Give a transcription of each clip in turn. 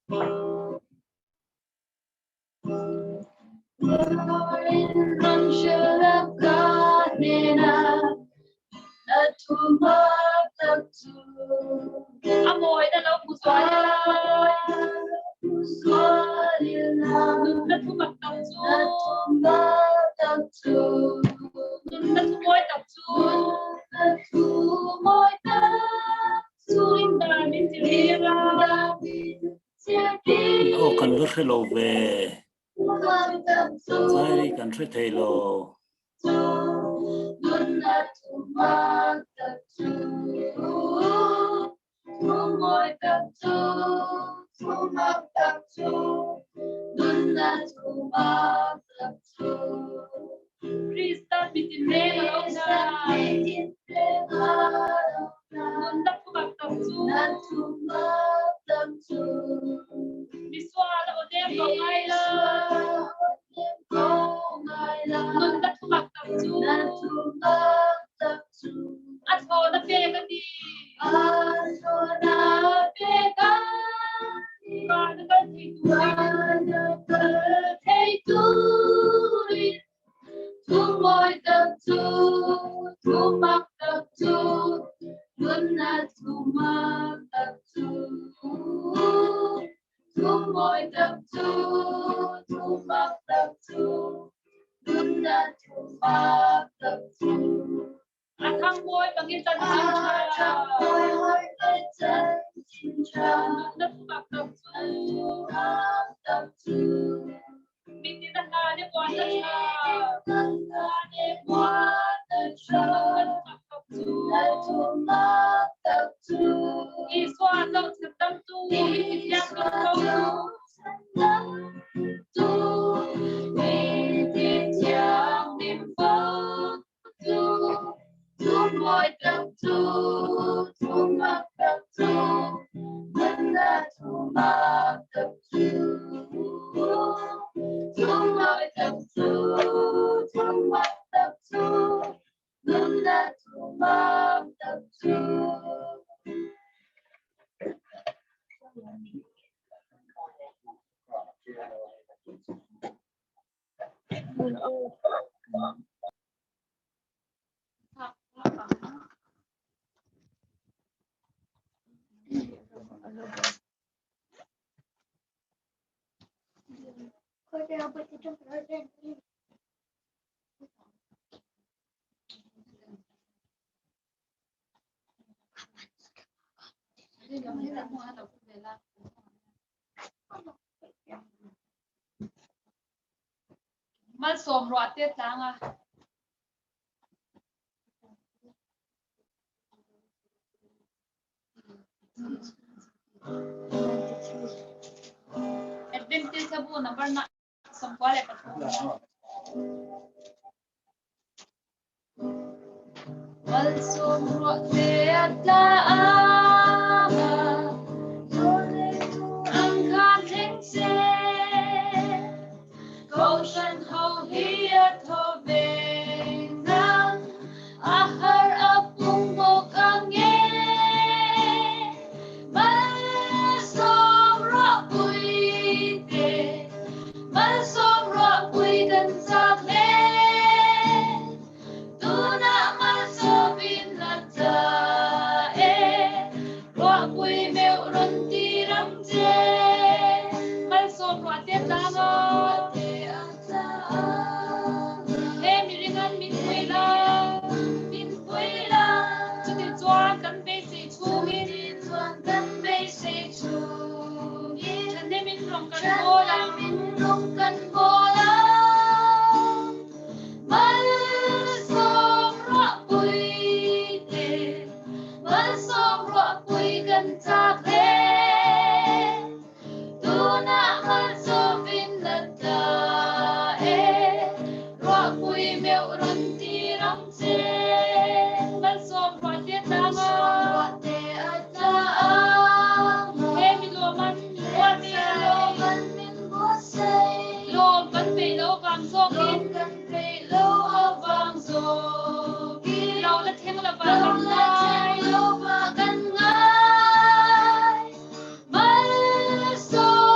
A mawi na lo hmu zual ila. Nunna thu mak tak chu. Nunna thu mawi tak chu. Rin dan min zirtir a. Aw kan va hre lo ve. Zai kan hre thei lo. Kristan mitin reng a lo na. Nunna thumak tak chu. Misual a aw nem ko ngai lo. Nunna thumak tak chu. A thaw na pek a ti. Van a kal thei turin. A thang mawi bangin chanchin ṭha. Nunna thumak tak chu. Mitin a hlan i puan na ṭha. Nunna thumak tak chu. Isua zohchun tamtu mithi thianghlim fo tu. Malsawm ruah te tlang a. Adventist bu number na 93. Malsawm ruah te a tla a, ang khan thleng se, Kohhran ho hi a thaw ve nang, a har a pung bawk ang e. Malsawm ruah pui te, malsawm ruah pui kan chak hle. Tunah malsawm in la ta e, ruah pui meuh rawn ti ram che. Malsawm ruah te tlang aw, he miringan min pui la, min pui la. Chutichuan kan beisei chhungin, kan beisei chhungin, ṭhahnemin rawng kan bawl ang, rawng kan bawl ang. Malsawm ruah pui te, malsawm ruah pui kan chak hle. Tunah malsawmin la tla e, ruah pui meuh rawn ti ram che. Malsawm ruah te tlang a, he mi lawman min buatsaih. Lawm kan peih lo vang zawkin, lo la thleng lova kan ngai. Malsawm.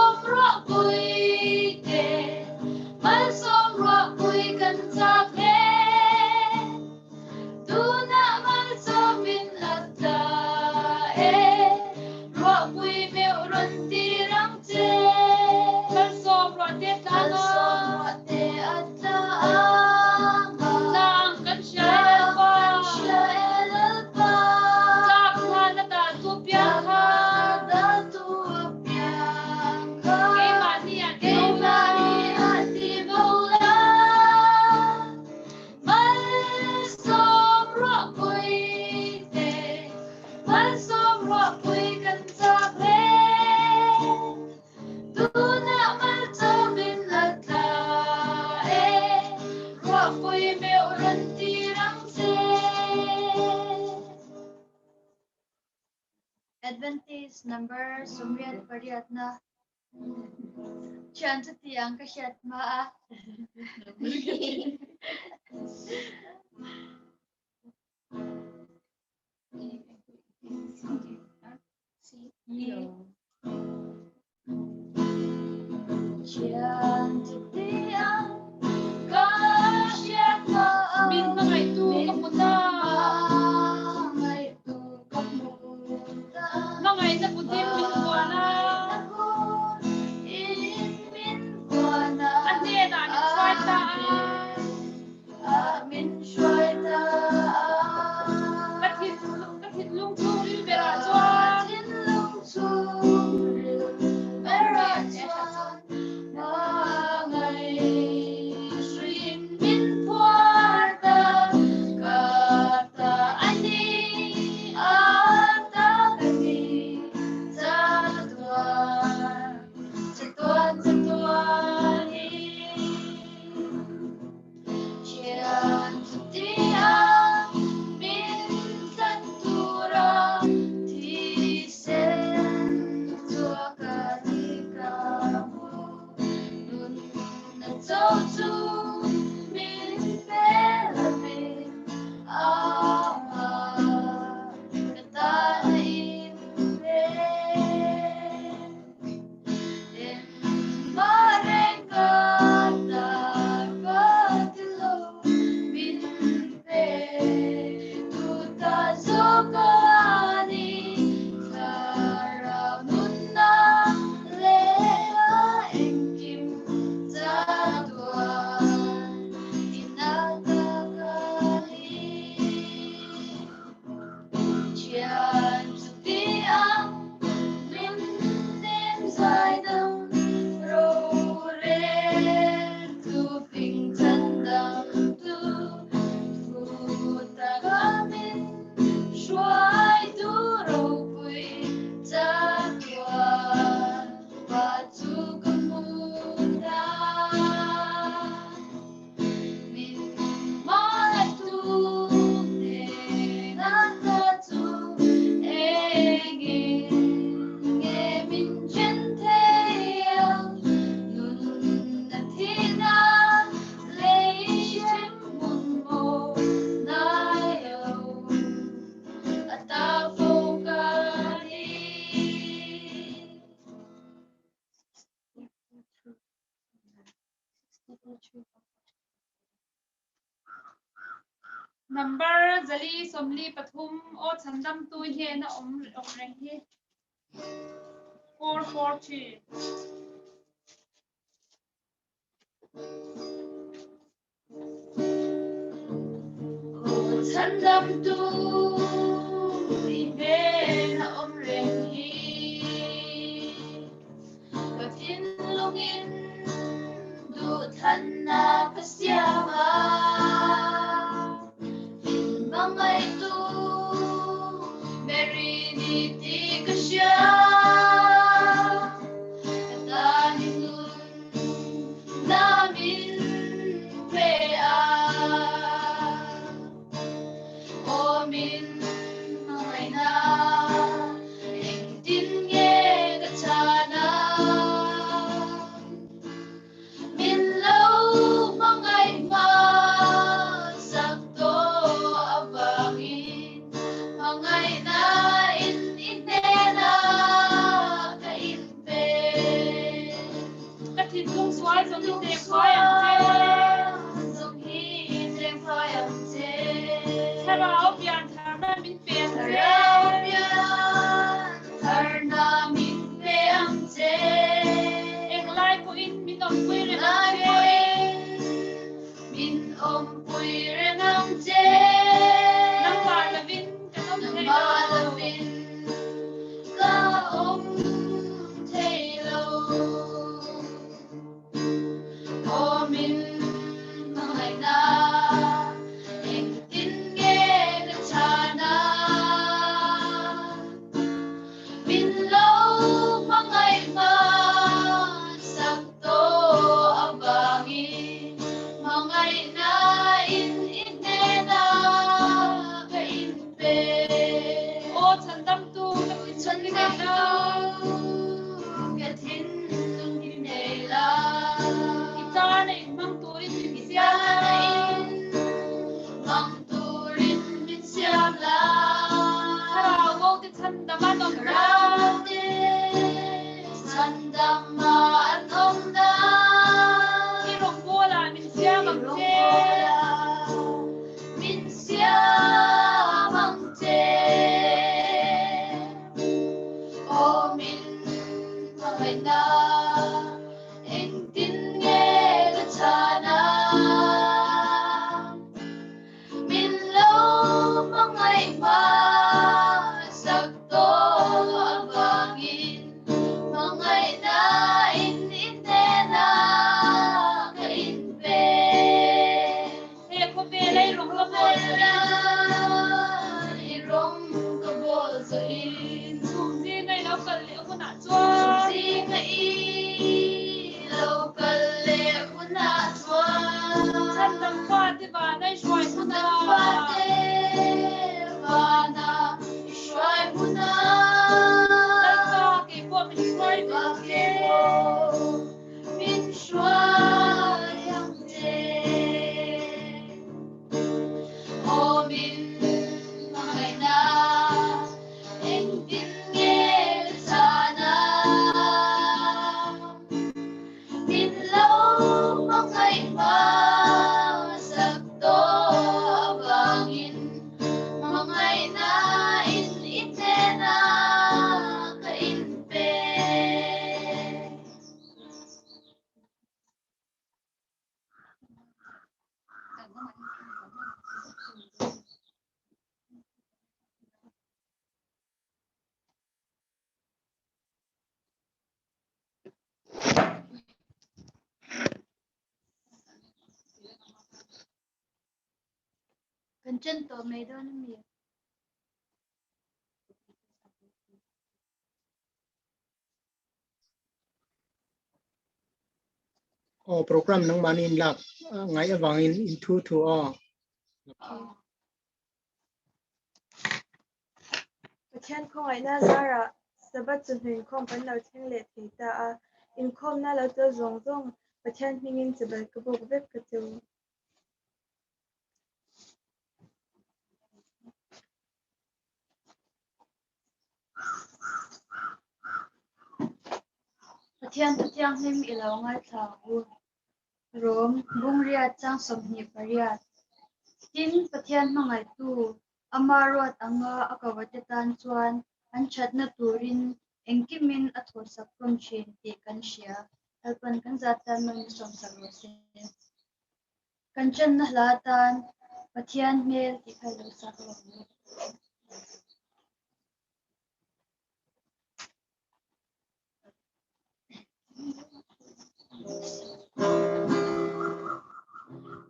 Number 88 na thian chu ti ang ka hriat hma a. Thian chu ti ang ka hriat hma a. Min hmangaihtu ka hmu ta. Hmangaihtu ka hmu ta. Hmangaihna putin min vuan a. A hnenah min hruai ta a. Ka thinlung chhungril berah chuan. Number 443 aw chhandamtu hian a awm awm reng hi. 443. Aw chhandamtu i hnen a awm reng hi. Ka thinlungin duhthlanna ka siam a, min hmangaihtu Mary ni tih ka hria. Ka tan i nun na min pe a, aw min hmangaihna engtin nge ka chhan a? Min lo hmangaih hmasak tawh avangin hmangaihna in i hnenah ka inpe. Ka thinlung sual zawng hi tlem fai ang che. Zawng hi tlem fai ang che. Thlarau pian tharna min pe ang che. Thlarau pian tharna min pe ang che. Englai pawhin min awmpui reng ang che. Englai pawhin min awmpui reng ang che. Nangmah lovin kan awm thei lo. Nangmah lovin ka awm thei lo. Aw min. mangaihna engtin nge ka chhan a? Min lo hmangaih hmasak tawh avangin hmangaihna in i hnenah ka inpe. He khawvel a i rawng ka bawl zawhin. I rawng ka bawl zawhin. Chhum zinga i lo kal leh hunah chuan. Chhum zinga i lo kal leh hunah chuan. Chhandam fate vana i hruai hunah. Chhandam fate vana i hruai hunah. Lalpa keipawh min hruai ve che. Min hruai ang che. Aw min hmangaihna engtin nge ka chhan a? Min lo hmangaih hmasak tawh avangin hmangaihna in i hnenah ka inpe. Kan chen tawh mai dawn a mi? Aw program nangmahni in lak ngaih avangin in thu thu aw. Pathian khawngaihna zarah Sabbath chawhnu inkhawm kan lo thleng leh thei ta a, inkhawmna lo tel zawng zawng Pathian hmingin chibai ka bawk vek ka che u. Pathian thu thianghlim i lo ngaithla ang u. Rom, Bungriat chang 28. Tin, Pathian hmangaihtu, ama ruat anga a kavate tan chuan an thatna turin engkimin a thawhsak hlawm thin tih kan hria. Lalpan kan zat tan mawlh sawmsak rawh se. Kan channa hla atan Pathian hmel tih kha i lo sak lo ang u.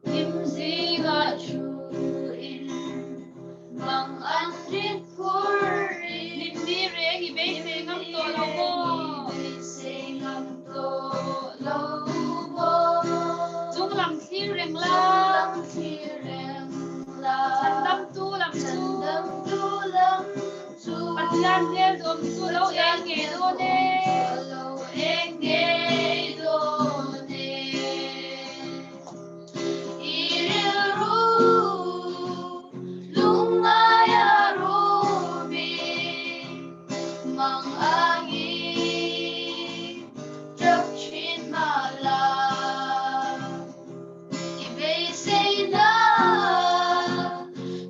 Hlim zingah thuin mang an rit phur in. Hlim ni reng i beisei ngam tawh lo maw? Beisei ngam tawh lo maw? Chung lam thlir reng la. Chung lam thlir reng la. Chhandamtu lam chu. Chhandamtu lam chu. Pathian hmel dawm chu lo eng ngei dawn e. Lo eng ngei dawn e. I rilru lungngaia rumi mang angi tap thin mah la i beiseina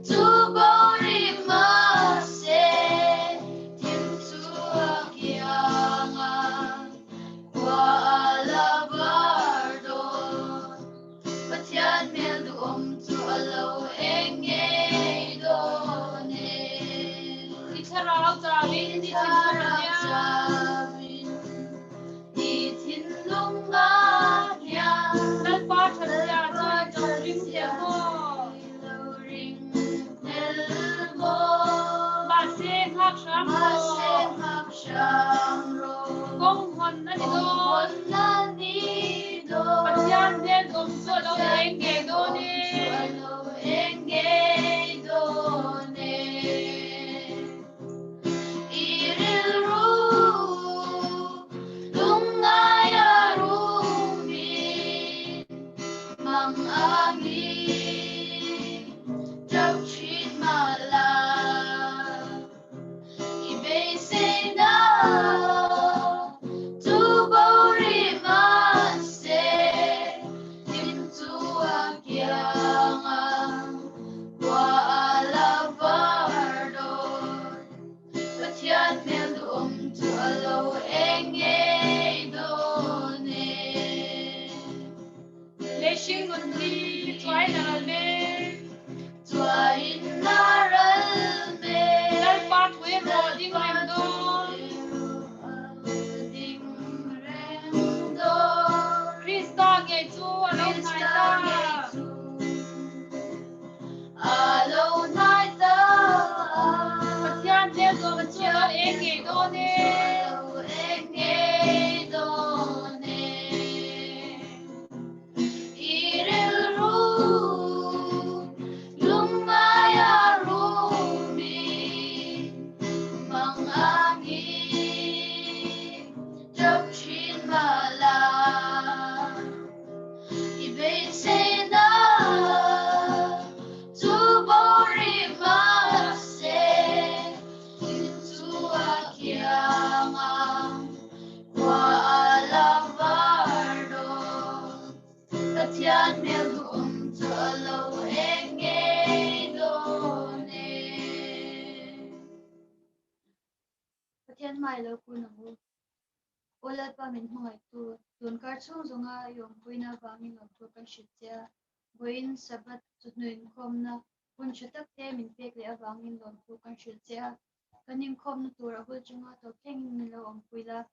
chu bo rih mahse thim chu a kiang a khua a la var dawn. Pathian hmel duhawm chu a lo eng ngei dawn e. I thlarau chavin i thinlung a nia. I thlarau chavin i thinlung a hian. Lalpa thatzia chu i lo ring tel maw? I lo ring tel maw? Mahse nghak hram rawh. Mahse nghak hram rawh. Kawng hawn a ni dawn. Kawng hawn a ni dawn. Pathian hmel awm chu a lo eng ngei dawn e. Pathian hmel awm chu a lo eng ngei dawn e. I rilru lungngai a rumin mang angin tap thin mah la. I beiseina kil kun ang u. Aw Lalpa min hmangaihtu, tun kar chhung zawnga i awmpuina avangin lawmthu kan hrilh che a, vawiin Sabbath chawhnu inkhawmna hun tha tak te min pek leh avangin lawmthu kan hrilh che a, kan inkhawmna tur a hul chunga tawp thlengin min lo awmpui la.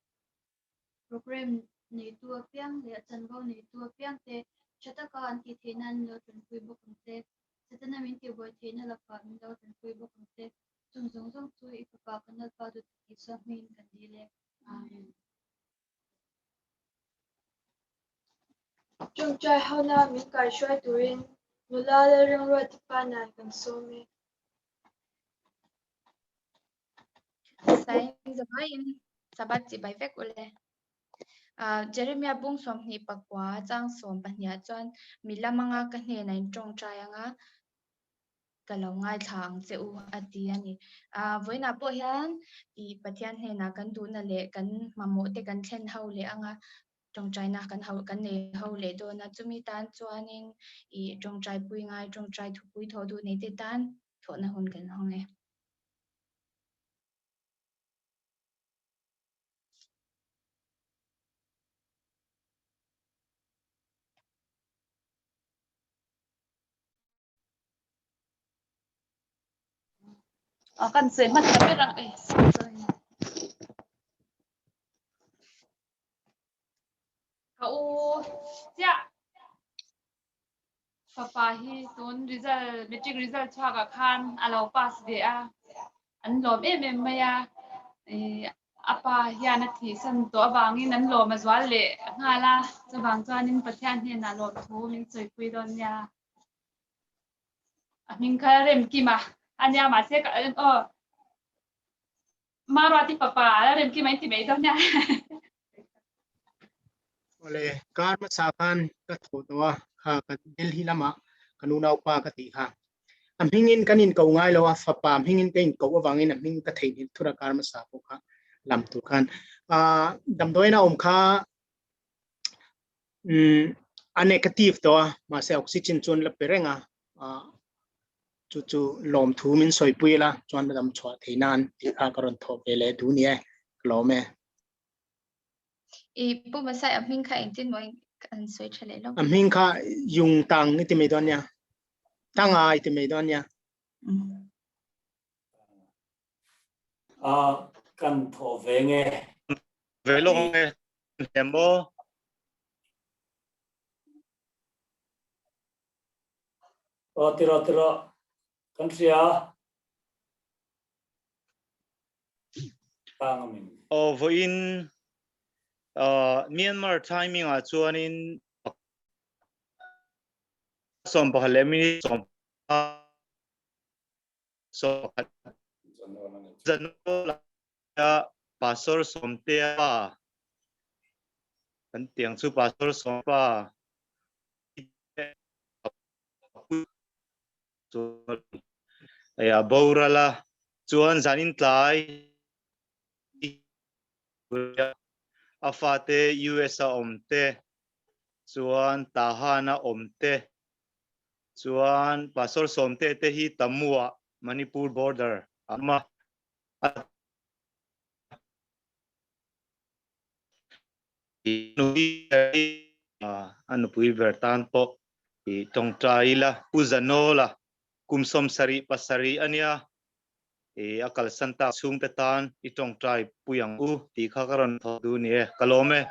Programme neitu apiang leh a chanvo neitu apiang te tha taka an tih theih nan min lo tanpui bawk ang che. Setana min tihbuai theihna lakah min lo tanpui bawk ang che. Chung zawng zawng chu i fapa kan Lalpa duhtak Isua hmingin kan dil e. Amen. Tawngtai hona min kaihruai turin nula Lalrengruati Panan kan sawm e. Sain zavaiin Sabbath chibai vek ule. Jeremia bung 29 chang 12 ah chuan mi lamanga ka hnenah in tawngtai anga ka lo ngaithla ang che u a ti a ni. Vawiinah pawh hian i Pathian hnenah kan duhna leh kan mamawh te kan thlen ho leh anga tawngtaina kan ho kan nei ho leh dawn a. Chumi tan chuanin i tawngtai pui ngai tawngtai thupui thawh duh nei te tan thawhna hun kan hawng e. Kan sawi hmasa ber ang e. Ka u chiah fapa hi tun result matric result chhuak ah khan a lo pass ve a an lawm em em mai a a pa hian a thihsan tawh avangin an lawm a zual leh nghal a chuvang chuanin Pathian hnenah lawmthu min sawipui dawn nia. A hming kha Remkima a nia mahse ka aw Maruati papa Remkima in ti mai dawn nia. Awle kar hmasa khan ka thaw tawh a kha ka Delhi lama ka nunaupa ka tih kha a hmingin kan in ko ngai lo a fapa hmingin ka in ko avangin a hming ka theihnghilh thur a kar hmasa pawh kha lam tur khan damdawiin a awm kha a negative tawh a mahse oxygen chuan la pe reng a chu chu lawmthu min sawipui la chuan dam chhuah theih nan tih kha ka rawn thawh ve leh duh ni e ka lawm e. I pu Masai a hming kha engtin maw an sawi tha leh lo. A hming kha Yung Tang i ti mai dawn nia. Tanga i ti mai dawn nia. A kan thawh ve nge. Ve lawk nge hle maw. Aw tiraw tiraw kan hria. Tang amin. Aw vawiin Myanmar timing ah chuanin 11 leh minute 10 Pastor Sawmtea pa kan tiang chu Pastor Sawmpa ya borala chuan zanin tlai a fate US a awm te chuan Tahan a awm te Chuan Pastor Sawmte te hi Tammu-ah Manipur border ah awm a. A nupui ber tan pawh i tawngtai ila Pu Zanawla kum 77 a nia i a kalsan tak chhungte tan i tawngtai pui ang u tih kha ka rawn thawh duh ni e. Ka lawm e.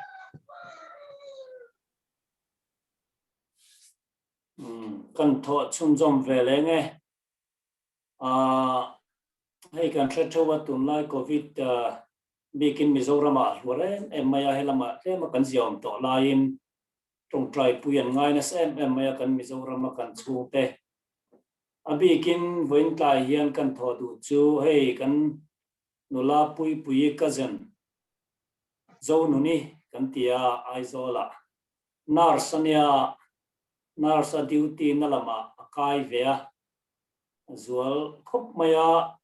Kan thawh chhunzawm ve leng e. Hei kan hre theuh a tunlai Covid bikin Mizoramah a hluar em em mai a, helamah tlema kan ziaawm tawh laiin tawngtai pui an ngai nasa em em mai a kan Mizorama kan chhungte. A bikin vawiin tlai hian kan thawh duh chu hei kan nula Puipuii cousin Zonuni kan ti a Aizawlah. Nurse a nia, nurse a duty na lamah a kai ve a, a zual khawp mai a,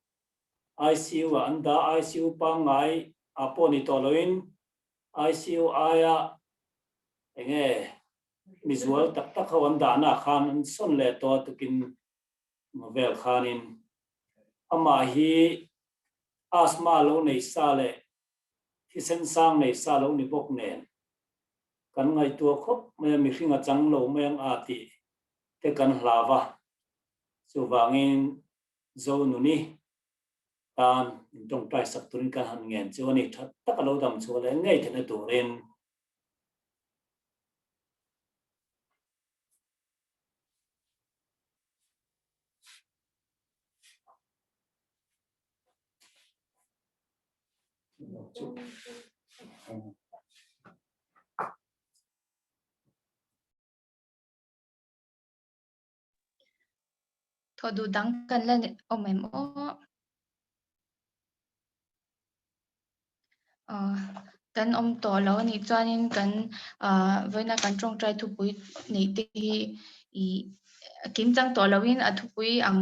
ICU ah an dah, ICU pangngai ah pawh ni tawh loin ICU aia enge mizual tak tak ho an dahna ah khan an sawn leh tawh a tukin vel khanin amah hi asthma lo nei sa leh. Thisen sang nei sa lo ni bawk nen kan ngaihtuah khawp mai a, mihring a chang lo mai ang a tih te kan hlau a. Chuvangin Zonuni tan intawngtai sak turin kan han ngen chu a ni. Tha taka lo dam chhuah leh ngei theihna turin. Thawh duh dang kan la awm em aw? Kan awm tawh lo a nih chuanin kan vawiina kan tawngtai thupui neih te hi ih kim chang tawh loin a thupui ang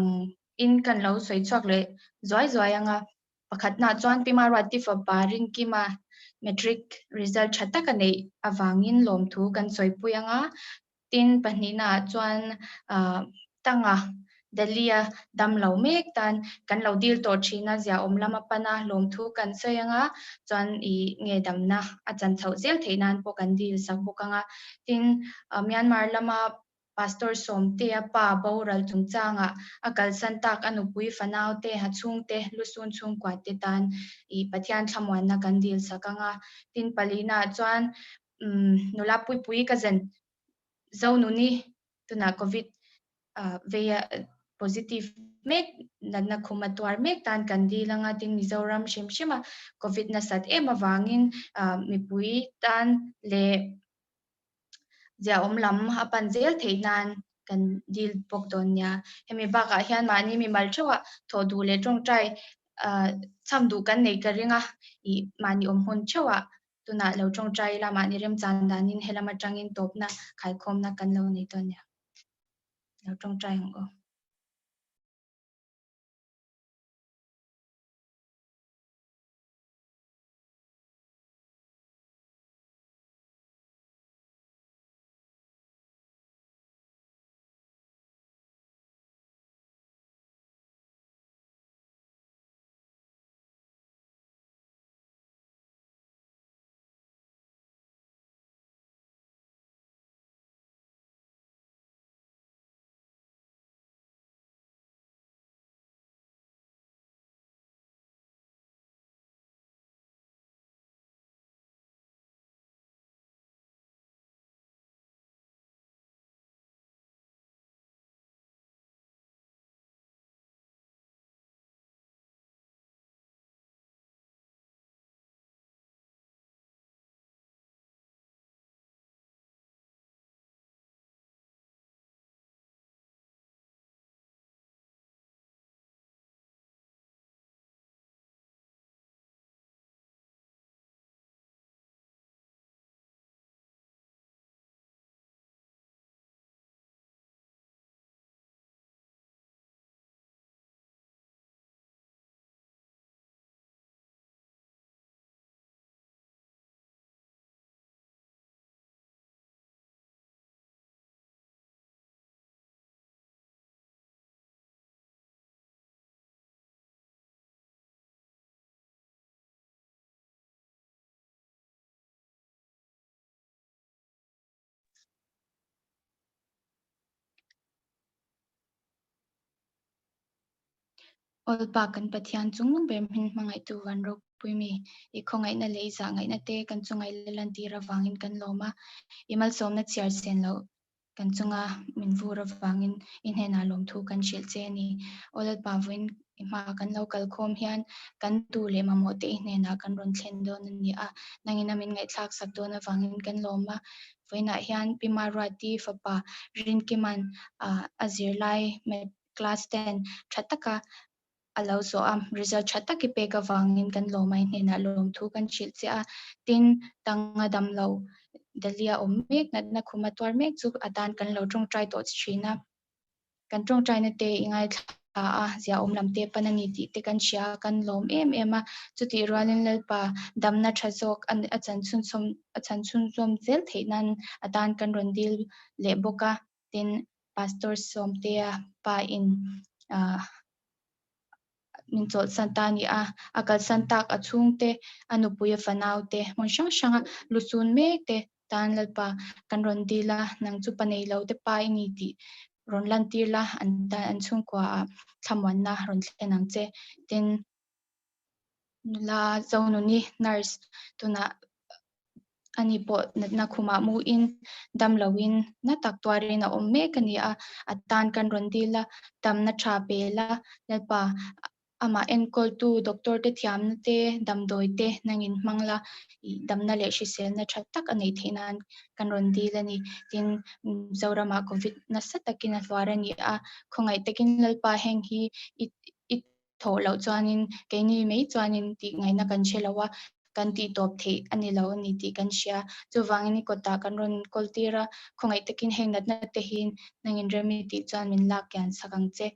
in kan lo sawi chhuak leh zuai zuai ang a. Pakhatnaah chuan Pi Maruati fapa Rinkima matric result tha tak a neih avangin lawmthu kan sawipui ang a. Tin, pahnihnaah chuan Tanga Delhi-a dam lo mek tan kan lo dil tawh thin a, ziaawm lama pana lawmthu kan sawi ang a, chuan i nge damna a chan chhoh zel theih nan pawh kan dil sak bawk ang a. Tin, Myanmar lama Pastor Sawmtea pa boral chungchangah a kalsan tak a nupui fanaute, ha chhungte, lusun chhungkuate tan i Pathian thlamuanna kan dil sak ang a. Tin, palinaah chuan nula puipui ka zen Zonuni tunah Covid veia positive mek natna khum a tuar mek tan kan dil anga tin Mizoram hrim hrim a Covid nasat em avangin mipui tan leh ziaawm lam a pan zel theih nan kan dil bawk dawn nia. Hemi bakah hian mahni mimal theuhah thawh duh leh tawngtai chham duh kan nei ka ring a, ih mahni awm hun theuhah Tunah lo tawngtai ila mahni remchan danin helam atangin tawpna khaikhawmna kan lo nei dawn nia. Lo tawngtai ang aw. Awlpa kan Pathian chungnung ber hming hmangaihtu van ropui mi, i khawngaihna leh i zahngaihna te kan chunga i la lantir avangin kan lawm a, i malsawmna chhiar sen loh kan chunga min vur avangin i hnenah lawmthu kan hrilh che a ni. Aw Lalpa vawiin i hma kan lo kal khawm hian kan duh leh mamawh te i hnenah kan rawn thlen dawn a ni a, nangin a min ngaihthlak sak dawn avangin kan lawm a. Vawiinah hian Pi Maruati fapa Rinkima'n a zirlai class ten tha taka a lo zawh a, result tha tak i pek avangin kan lawmai hnenah lawmthu kan hrilh che a, tin tanga damlo Delhi-a awm mek natna khuma tuar mek chu a tan kan lo tawngtai tawh thin a, kan tawngtaina te i ngaithla a, ziahawm lam te pan a ni tih te kan hria a, kan lawm em em a, chutih rualin Lalpa damna tha zawk a chan chhunchawm a chan chhunzawm zel theih nan a tan kan rawn dil leh bawk a, tin Pastor Sawmtea pa in min chawlhsan ta a ni a, a kalsan tak a chhungte, a nupui a fanau te, hmun hrang hranga lusun mek te tan Lalpa kan rawn dil a, nang chu pa nei lo te pa i ni tih rawn lantir la, an tan an chhungkua ah thlamuanna rawn thlen ang che. Tin, nula Zonuni nurse tunah ani pawh natna khumah muin dam loin na tak tuarin a awm mek a ni a, a tan kan rawn dil a, damna tha pe la, Lalpa amah enkawltu doctor te thiamna te, damdawi te nangin hmang la, ih damna leh hriselna tha tak a neih theih nan kan rawn dil a ni. Tin, Mizoramah Covid nasa takin a hluar a ni a, khawngaih takin Lalpa heng hi i i thawh loh chuanin keini mai chuanin tih ngaihna kan hre lo a, kan tih tawp theih a ni lo a ni tih kan hria. Chuvangin i kawtah kan rawn kawl tir a, khawngaih takin heng natna te hi nangin rem i tih chuan min lak kian sak ang che.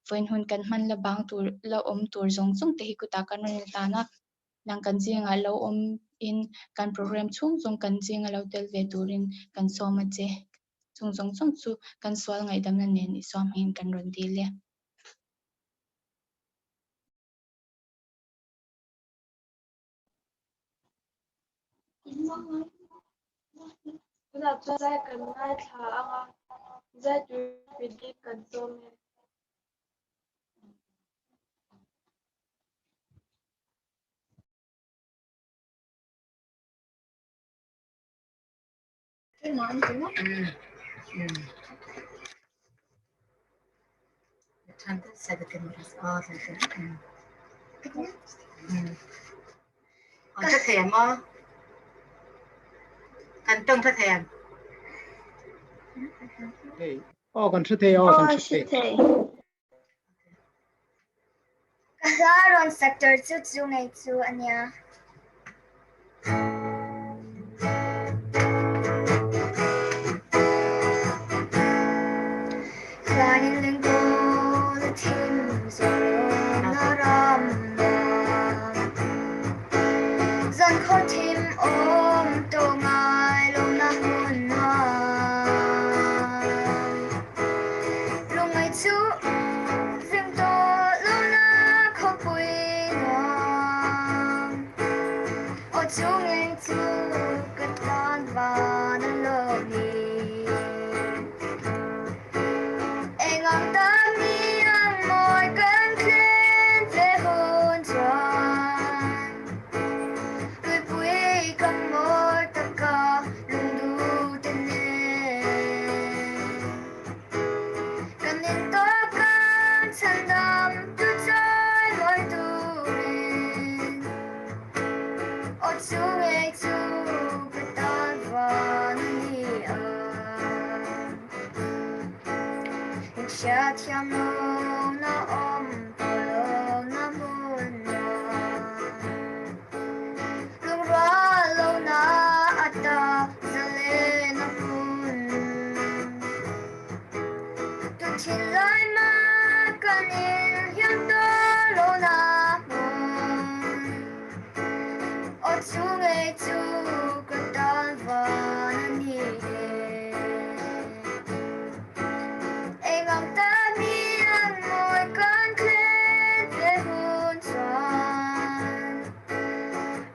Vawiin hun kan hman la bang tur la awm tur zawng zawng te hi kutah kan rawn inhlan a, nang kan zingah lo awm in kan program chhung zawng kan zinga lo tel ve turin kan sawm a che. Chung zawng zawng chu kan sual ngaihdamna nen i suam angin kan rawn dil e. Tunah chuan zai kan ngaithla ang a, zai tur Philip kan sawm e. Kan hre thei ang aw. Kan tawng hre thei ang. Hey, aw kan hre thei aw kan hre thei. Ka hla rawn sak tur chu chu ngei chu a nia. Hlanin lengkawl a thim zawng a ram nuam. Zan khaw thim awm tawh ngai lo na hmun nuam. Lungngai chu zing tawh lo na khawpui nuam. Aw chungeng chu ka tan van a lo ni. Eng ang tam ni ang mawi kan thlen ve hun chuan. Tuipui ka mawi taka lungduh te nen. Kan in tawp kan chhandam tu chawi mawi turin. Aw chu ngei chu ka tan van a ni ang. In hriatthiam lo na awm tawh lo na hmun nuam. Lungrual lo na ata zalen a hmun. Tun thinlai ma kan inhliam tawh lo na hmun. Aw chu ngei chu ka tan van a ni e. Eng ang ta mi ang mawi kan thlen ve hun chuan.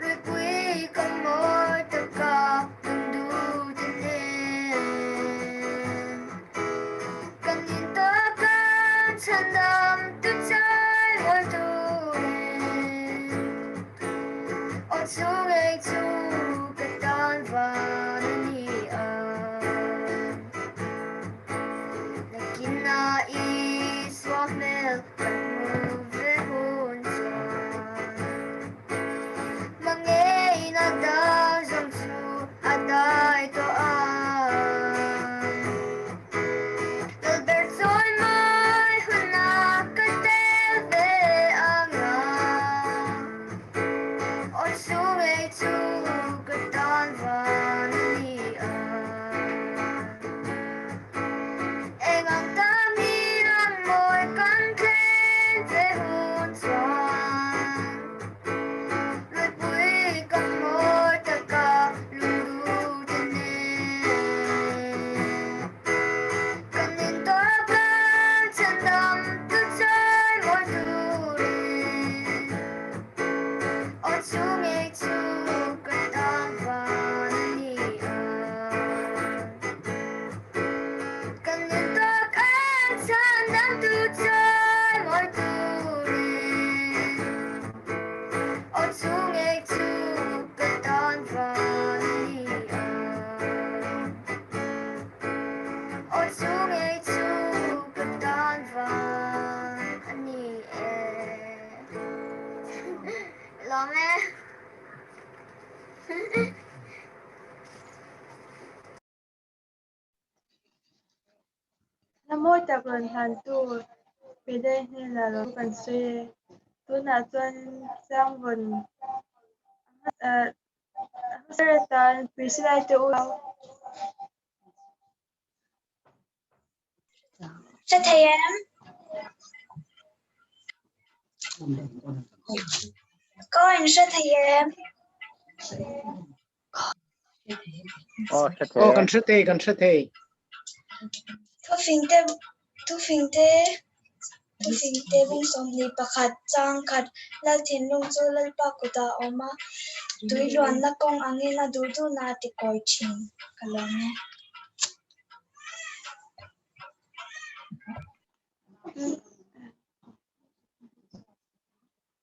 Ruipui ka mawi taka lungduh te nen. Kan in tawp kan chhandam tu chai mawi turin. Aw chu ngei chu ka tan van a ni ang. Nakin a Isua hmel kan hmu ve hun chuan. Mangeiin a dang zawng chu a dai tawh ang. Lalber chawi mai hun a. mawi tak rawn hlantu Pele hnenah lo kan sawi e. Tunah chuan Changvawn a hmasa atan Priscilla te u Hre thei em? Ka in hre thei em? Aw kan hre thei kan hre thei. Thufingte thufingte thufingte bung 21 chang khat Lal thinlung chu Lalpa kutah a awm a, tui luanna kawng angin a duh duhna a ti kawi thin. Ka lawm e.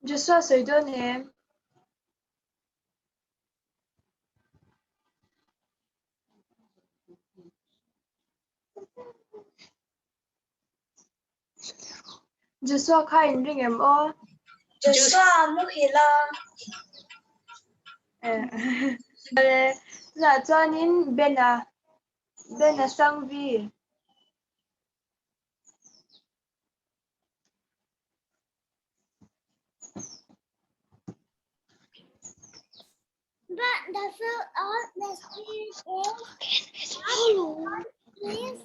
Joshua sawi dawn em? Joshua kha in ring em aw? Joshua muhil a. Tunah chuanin Ben-a Ben-a Sangvi. But the fruit of the Spirit is love, peace,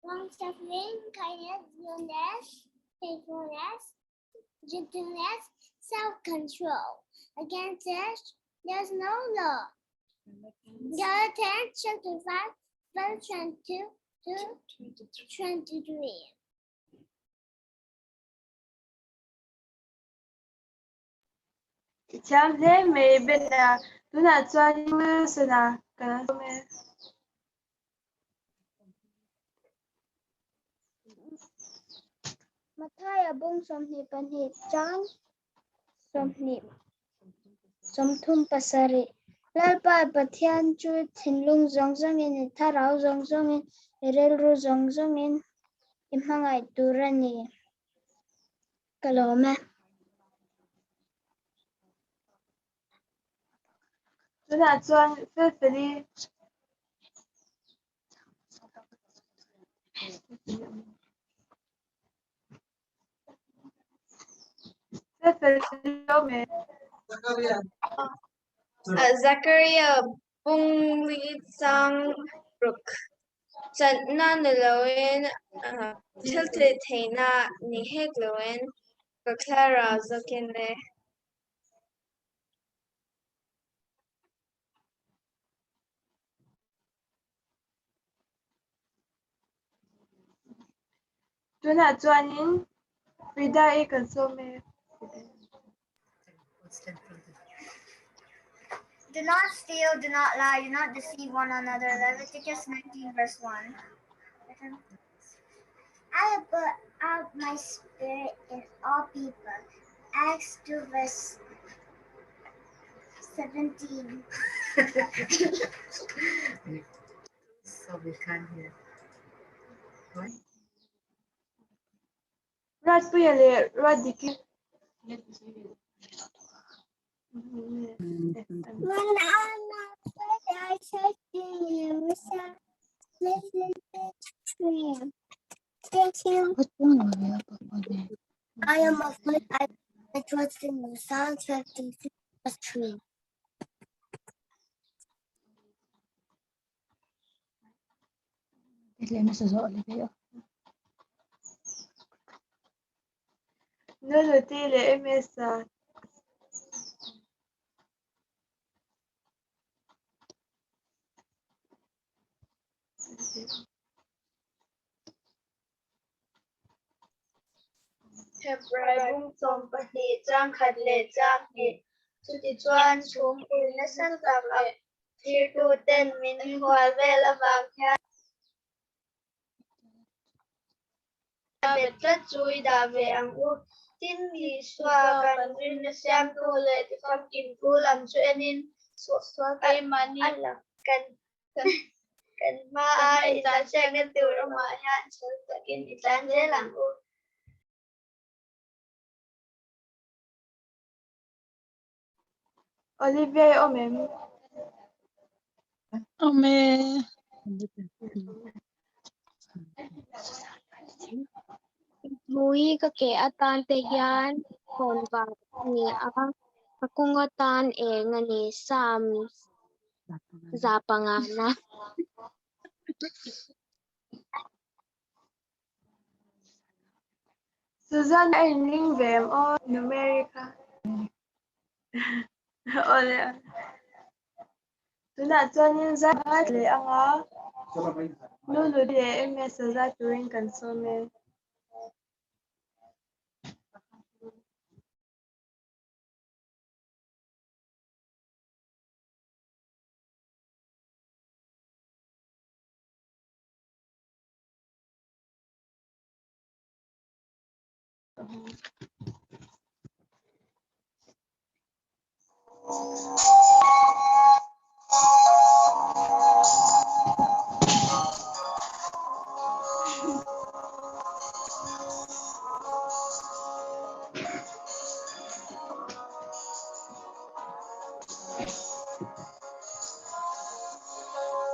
long suffering, kindness, goodness, faithfulness, gentleness, self control. Against this, there's no law. Galatians chapter 5, verse 22 to 23. I thiam hle mai Ben-a, tunah chuan Wilson-a kan an sawm e. Mathaia bung 22 chang 20 37 Lalpa Pathian chu thinlung zawng zawngin i thlarau zawng zawngin i rilru zawng zawngin i hmangaih tur a ni. Ka lawm e. Tunah chuan Felfeli Felfeli awm e. Zakaria bung li chang ruk Chatna ni loin thil tih theihna ni hek loin ka thlarau zawkin le. Tunah chuanin Frida-i kan sawm e. Do not steal, do not lie, do not deceive one another. Leviticus 19, verse 1. I will put out my spirit in all people. Acts 2, verse 17. So we can't hear. What? Ruatpuia leh Ruatdiki. Thank you. I am a foot. I trust in you. Psalm 53, verse 3. Nunute leh MS-a. Hebrai bung 12 chang khat leh chang hnih. Chutichuan chhungpui nasa tak leh thirtuten min hual vel avang hian a bet tlat chu i dah ve ang u. Tin, Isua kan rinna siamtu leh tifamkimtu lam chu enin sual keimahni kan Kan hmaa i tlanchhiatna tur awmah hian chhel takin i tlan zel ang u. Olivia i awm em? Awm e. Hmui ka ke atan te hian khawn vang a ni a, ka kawng atan eng a ni, Psalm 105 na. Susan a inring ve em aw numeric a. Awle. Tunah chuanin zai ngai leh anga Lulu leh MS a zai turin kan sawm e.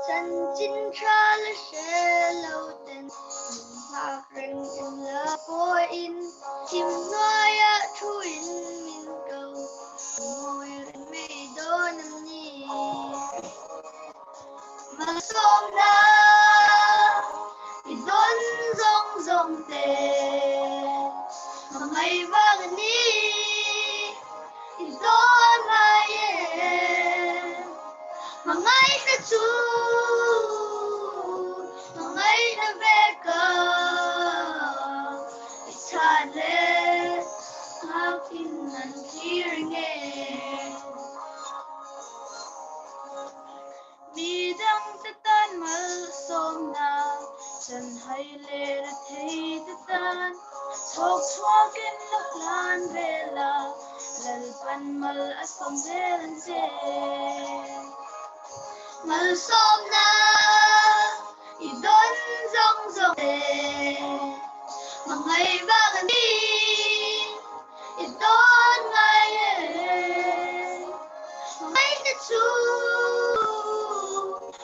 Chanchin tha la hre lo ten min nghak reng em la pawhin thim hnuaiah thuin min ko ngawi reng mai dawn em ni? Malsawmna i dawn zawng zawng te hmangaih vang a ni i dawn ngai e hmangaihna chu hmangaihna vek a i chhan le nghakin an thlir nge. Mi dangte tan malsawmna chanhai leh retheite tan thawk chhuakin la hlan vel a, Lalpan mal a sawm zel ang che. Malsawmna i dawn zawng zawng te, hmangaih vang a ni i dawn ngai e. Hmangaihna chu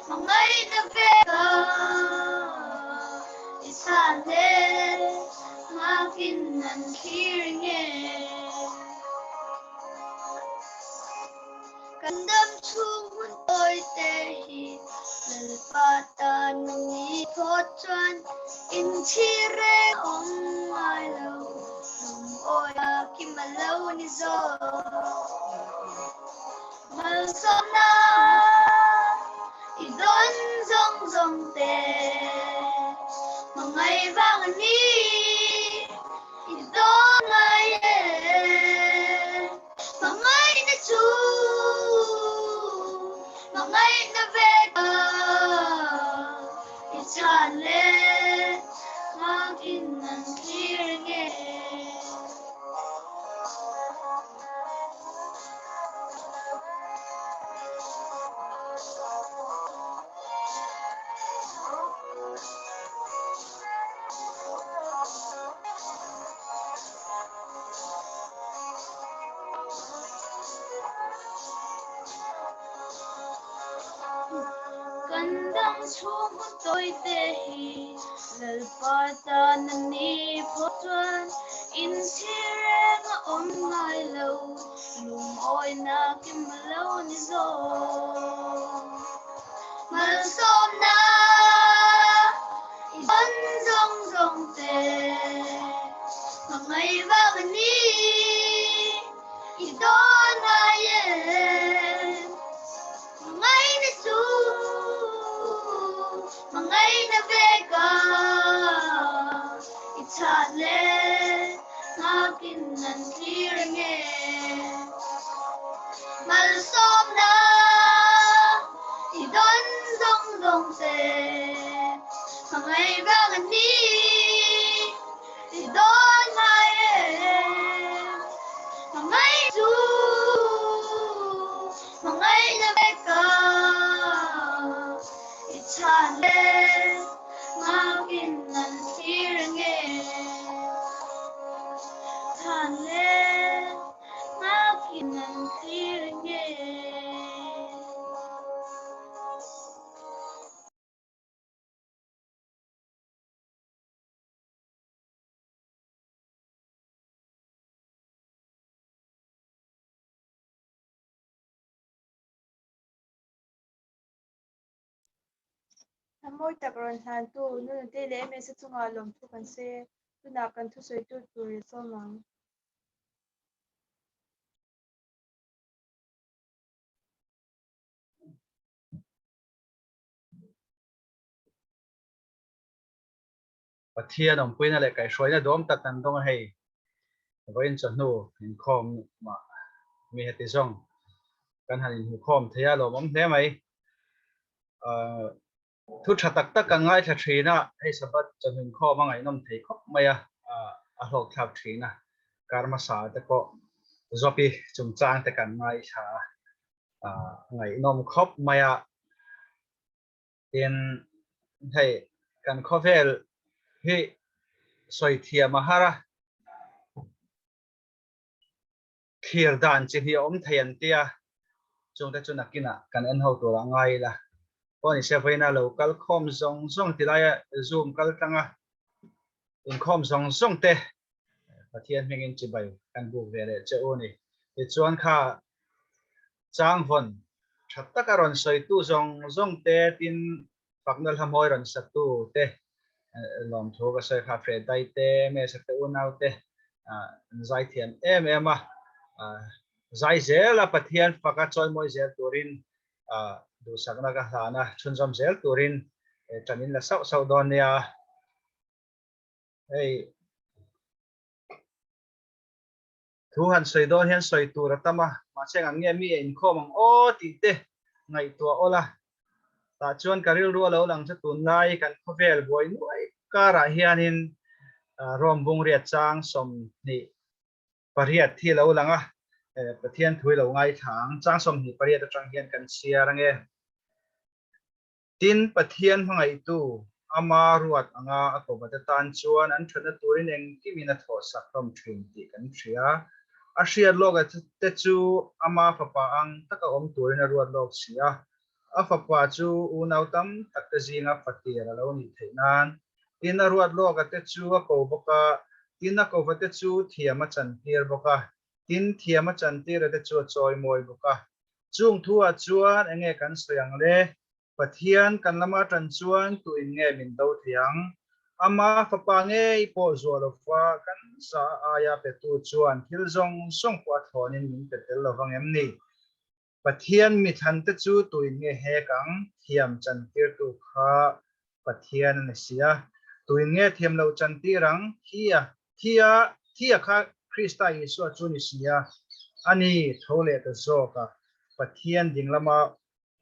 hmangaihna vek a, i chhan hle nghakin an thlir nge. Kan dam chhung hun tawi te hi Lalpa tan a ni phawt chuan inchhir reng a awm ngai lo, lungawi a kim a lo ni zawk. Malsawmna i dawn zawng zawng te hmangaih vang a ni i dawn ngai e. Hmangaihna chu hmangaihna vek a i chhan le nghakin an thlir nge. Kan dang chhung hun tawi te hi Lalpa tan a ni phawt chuan inchhir reng a awm ngai lo, lungawina kim a lo ni zawk. Malsawmna i dawn zawng zawng te hmangaih vang a ni i dawn ngai e. Hmangaihna chu hmangaihna vek a i chhan le nghakin an thlir nge. Malsawmna i dawn zawng zawng che hmangaih vang a ni i dawn ngai e. Hmangaih chu hmangaihna vek a i chhan le nghakin an thlir nge. Chhan le nghakin an thlir nge. Hna mawi tak rawn hlantu Nunute leh MS-a chungah lawmthu kan sawi e. Tunah kan thusawitu tur i sawm ang. Pathian awmpuina leh kaihhruaina duam tak kan dawng a hei. Vawiin chawhnu inkhawm mah mi heti zawng kan han inhmukhawm thei a lawmawm hle mai. Thu tha tak tak kan ngaithla thin a, hei Sabbath chawhnu inkhawm a ngaihnawm thei khawp mai a, a hlawkthlak thin a, kar hmasa te pawh Zopi chungchang te kan ngaithla a, ngaihnawm khawp mai a. Tin, hei kan khawvel hi sawi thiam a har a, thlir dan chi hi a awm thei an tia, chungte chu nakinah kan en ho tur a ngai ila. Pawh ni se vawiina lo kal khawm zawng zawng ti laia Zoom kal tlanga inkhawm zawng zawng te Pathian hmingin chibai kan buk ve leh che u ni. Tichuan kha Changvawn tha taka rawn sawitu zawng zawng te tin fakna hlamawi rawn satu te lawmthu ka sawi kha Fredai te Mesa te unau te an zai thiam em em a, zai zel a Pathian faka chawimawi zel turin duhsakna ka hlan a, chhunzawm zel turin tan in la sauh sauh dawn nia. Hei. Thu han sawi dawn hian sawi tur a tam a, mahse ang nge mi a inkhawm ang aw tih te ngaihtuah awl a. Tah chuan ka rilru a lo lang chu tunlai kan khawvel buai nuai karah hianin Rome bungriat chang 28 hi a lo lang a, Pathian thu hi lo ngaithla ang. Chang 28 atang hian kan chhiar ange. Tin, Pathian hmangaihtu, ama ruat anga a kawvate tan chuan an thatna turin engkimin a thawhsak hlawm thin tih kan hria. A hriat lawk te chu ama fapa ang taka awm turin a ruat lawk si a. A fapa chu unau tam tak te zinga fatir a lo nih theih nan. Tin, a ruat lawka te chu a ko bawk a, tin, a kovate chu thiam a chantir bawk a, tin, thiam a chantira te chu a chawimawi bawk a. Chung thu ah chuan enge kan sawi ang le? Pathian kan lama tan chuan tuin nge min do thei ang? Ama fapa ngei pawh zuah lova kan za aia petu chuan thil zawng zawng pawh a thlawnin min pe tel lovang em ni? Pathian mi thlan te chu tuin nge hek ang? Thiam chantirtu kha Pathian a ni si a. Tuin nge thiam loh chantir ang? Thia, thia, thia kha Krista Isua chu ni si a. Ani tho leh ta zawk a, Pathian ding lama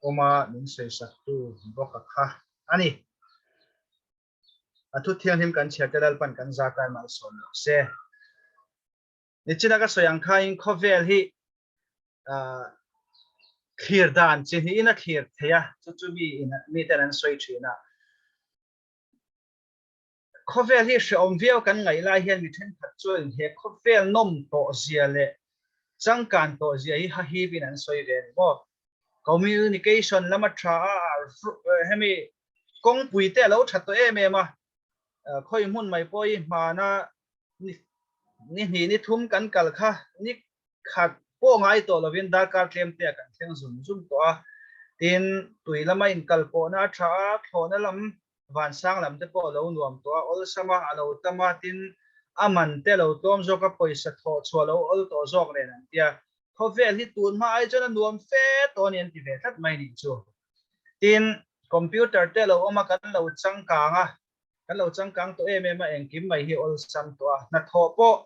awma min sawisaktu bawk a kha a ni. A thu thianghlim kan chhiar te Lalpan kan zâkai malsawm lo se. Nichina ka sawi ang khain khawvel hi thlir dan chi hnihin a thlir thei a, chu chu mi in miten an sawi thin a. Khawvel hi hrehawm viau kan ngaih lai hian mi thenkhat chuan he khawvel nawm tawh zia leh changkan tawh zia hi hahip in an sawi ve a ni maw. Communication lama tha a, hemi kawngpui te a lo tha tawh em em a, khawi hmun mai pawh hi hmana ni hnih ni thum kan kal kha ni khat pawh ngai tawh lovin darkar tlem te ah kan thleng zum zum tawh a, tin tui lama inkal pawhna a tha a, thlawhna lam vansang lam te pawh a lo nuam tawh a, awlsam a, a lo tam a, tin a man te a lo tlawm zawk a, pawisa thawh chhuah lo awl tawh zawk nen an tia, khawvel hi tun hma ai chuan a nuam fe tawh a ni an ti ve tlat mai nih chu. Tin computer te a lo awm a, kan lo changkang a, Kan lo changkang tawh em em a, engkim mai hi awlsam tawh a. Hnathawh pawh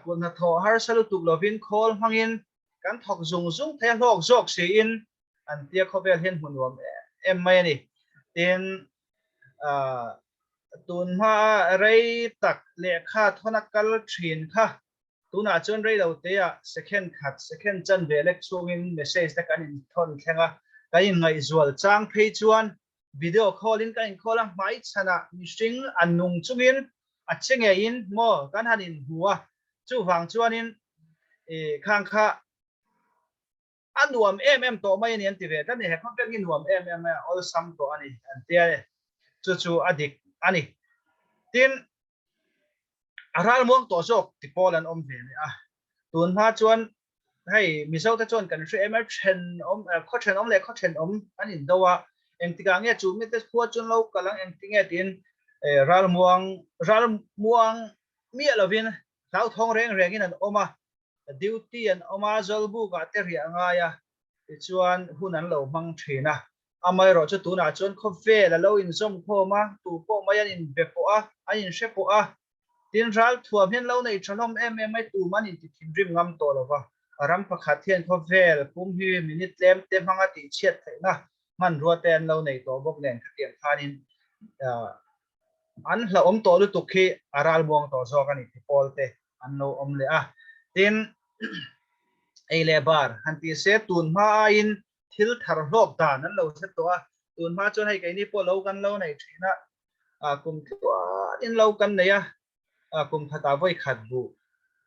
kut hnathawh harsa lutuk lovin khawl hmangin kan thawk zung zung thei a, hlawk zawk siin an tia khawvel hian hmu nuam em mai a ni. Tin, tun hmaa rei tak lehkha thawna kal thin kha tunah chuan rei lo teah second khat, second chanve lek chhungin message te kan inthawn thleng a, kan inngaihzual chang phei chuan Video call in ka inkhawl a, hmai chhanah mihring a nung chungin a che ngeiin maw kan han inhmu a, chuvang chuanin i khang kha a nuam em em tawh mai a ni an ti ve tlat a ni, he khawvel hi nuam em em a awlsam tawh a ni an tia e, chu chu a dik a ni. Tin, a ralmuang tawh zawk ti pawl an awm ve leh a, tun hma chuan hei Mizo te chuan kan hre em a, thenawm khaw thenawm leh khaw thenawm an indo a. Engtikah nge chu mite khua chu an lo kal ang engtinge tiin ralmuang ralmuang miah lovin hlauthawng reng rengin an awm a, duty an awm a, Zawlbukah te riah a ngai a, tichuan hun an lo hmang thin a. Amaherawh chu tunah chuan khawvel a lo inzawm khawm a, tu pawh mai an inbe pawh a, an inhre pawh a, Tin, ralthuam hian lo nei tha hlawm em em mai, tum an inti thinrim ngam tawh lo va. Ram pakhat hian khawvel pum hi minute tlem te hmanga tihchhiat theihna hmanrua te an lo nei tawh bawk nen khatiang khanin an hlauhawm tawh lutuk hi a ralmuang tawh zawk a ni ti pawl te an lo awm leh a. Tin, ei leh bar han ti se tun hma aiin thil thar hlawk dan an lo hre tawh a, tun hma chuan hei keini pawh lo kan lo nei thin a, kum tluanin lo kan nei a, kum khatah vawi khat buh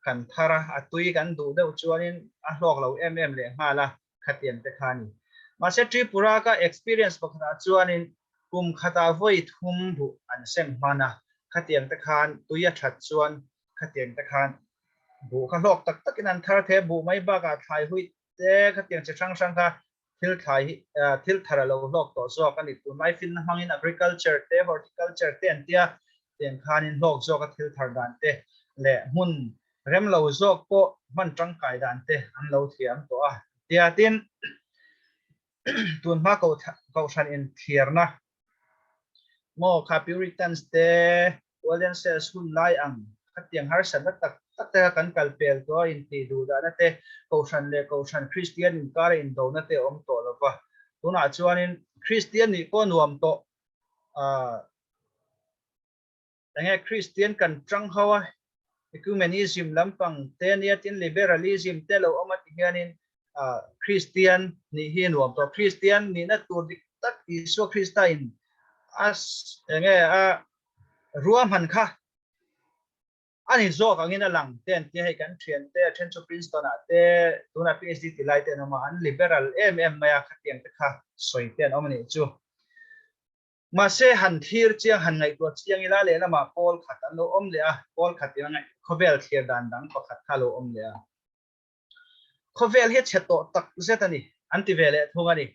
kan thar a, a tui kan duh deuh chuanin a hlawk lo em em leh nghal a, khatiang te kha a ni. Mahse Tripura ka experience pakhatah chuanin kum khatah vawi thum buh an sem hman a, khatiang te khan tui a that chuan khatiang te khan buh kha hlawk tak takin an thar thei a, buh mai bakah thlai huih te khatiang chi hrang hrang kha thil thlai hi thil thar a lo hlawk tawh zawk a ni. Tunlai finna hmangin agriculture te horticulture te an tia tiang khanin hlawk zawk a thil thar dan te leh hmun rem lo zawk pawh hman tangkai dan te an lo thiam tawh a tia. Tin, tun hma kohhran inthliarna maw kha Puritans te Waldenses hun lai ang khatiang harsatna tak tak te kha kan kal pel tawh a, intih duh dahna te, Kohhran leh Kohhran Kristian inkara indona te a awm tawh lo va. Tunah chuanin Kristian nih pawh nuam tawh ah enge Kristian kan tang ho a, ecumenism lampang te ania tin liberalism te lo awm a ti hianin ah Kristian nih hi nuam tawh. Kristian nihna tur dik tak Isua Krista in a enge a ruahman kha a ni zawk angin a lang te an tia hei kan thian te a then chu Princeton ah te tunah PhD ti lai te an awm a an liberal em em mai a khatiang te kha sawi te an awm a nih chu. Mahse han thlir chiang han ngaihtuah chiang ila lehlamah pawl khat an lo awm leh a pawl khat in a ngaih khawvel thlir dan dang pakhat kha a lo awm leh a. Khawvel hi a chhe tawh tak zet a ni an ti ve leh thung a ni.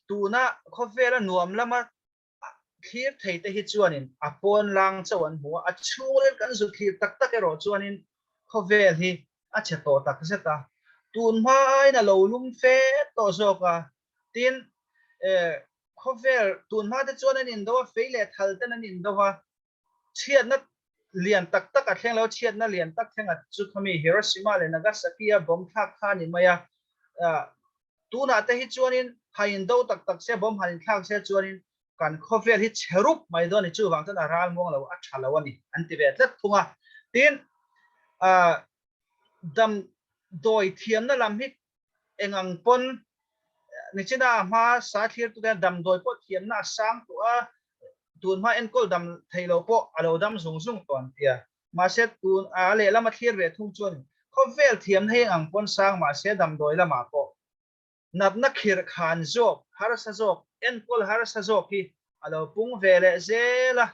Tuna khawvela nuam lama thlir thei te hi chuanin a pawn lang chauh an hmu a, a chhungril kan zu thlir tak tak erawh chuanin khawvel hi a chhe tawh tak zet a, tun hma aiin a lo lum fe tawh zawk a, tin khawvel tun hma te chuan an indo a, fei leh thal ten an indo a, chhiatna lian tak tak a thleng lo, chhiatna lian tak thleng a chu khami Hiroshima leh Nagasaki a bomb thlak kha a ni mai a, tunah te hi chuanin han indo tak tak se, bomb han inthlak se chuanin kan khawvel hi chhe rup mai dawn a ni, chuvang chuan a ral muang lo, a tha lo a ni an ti ve tlat thung a. Tin, damdawi thiamna lam hi eng ang pawn nichina a hma sa thlir tu te damdawi pawh thiamna a sang tawh a, tun hma enkawl dam thei lo pawh a lo dam zung zung tawh an tia. Mahse tun a lehlam a thlir ve thung chuan khawvel thiamna hi eng ang pawn sang mahse damdawi lamah pawh natna khirh khan zawk, harsa zawk, enkawl harsa zawk hi a lo pung ve leh zel a.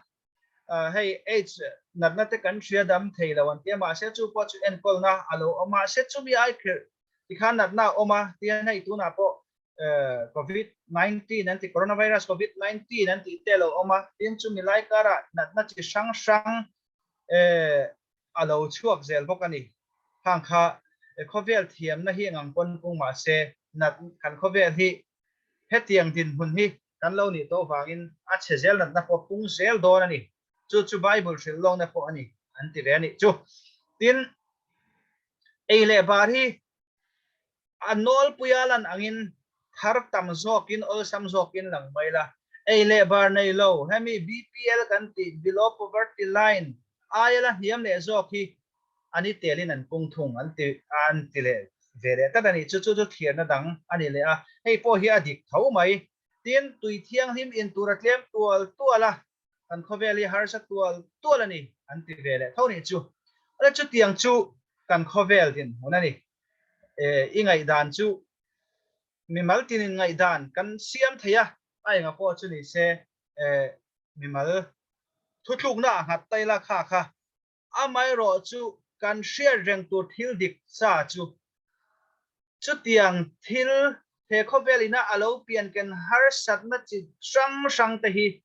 Hei AIDS natna te kan hria dam thei lo an tia mahse chu pawh chu enkawlna a lo awm a, mahse chumi ai khirh tikhan natna a awm a tihian hei tunah pawh covid 19 an ti coronavirus covid 19 an tih te a lo awm a tin chumi lai karah natna chi hrang hrang a lo chhuak zel bawk a ni. Hang kha khawvel thiamna hi engang pawn pung mahse nat kan khawvel hi hetiang dinhmun hi kan lo nih tawh vangin a chhe zel natna pawh pung zel dawn a ni. Chu chu Bible hrilh lawkna pawh a ni an ti ve a nih chu. Tin, ei leh bar hi a nawlpuia lan angin thar tam zawkin awlsam zawkin lang mai la. Ei leh bar nei lo, hemi BPL kan tih Below Poverty Line aia la hniam leh zawk hi a ni telin an pung thung an ti an ti leh ve leh tlat a nih chu. Chu chu thirna dang a ni leh a, hei pawh hi a dik tho mai. Tin, tui thianghlim in tur a tlem tual tual a, kan khawvel hi harsa tual tual a ni an ti ve leh tho nih chu. Ala chutiang chu kan khawvel dinhmun a ni. E, i ngaihdan chu mimal tinin ngaihdan kan siam thei a, a enga pawh chu ni se, e, mimal thutlukna a nghat ta ila kha kha Amaherawh chu kan hriat reng tur thil dik sa chu chutiang thil He khawvel ina a lo pian ken harsatna chi hrang hrang te hi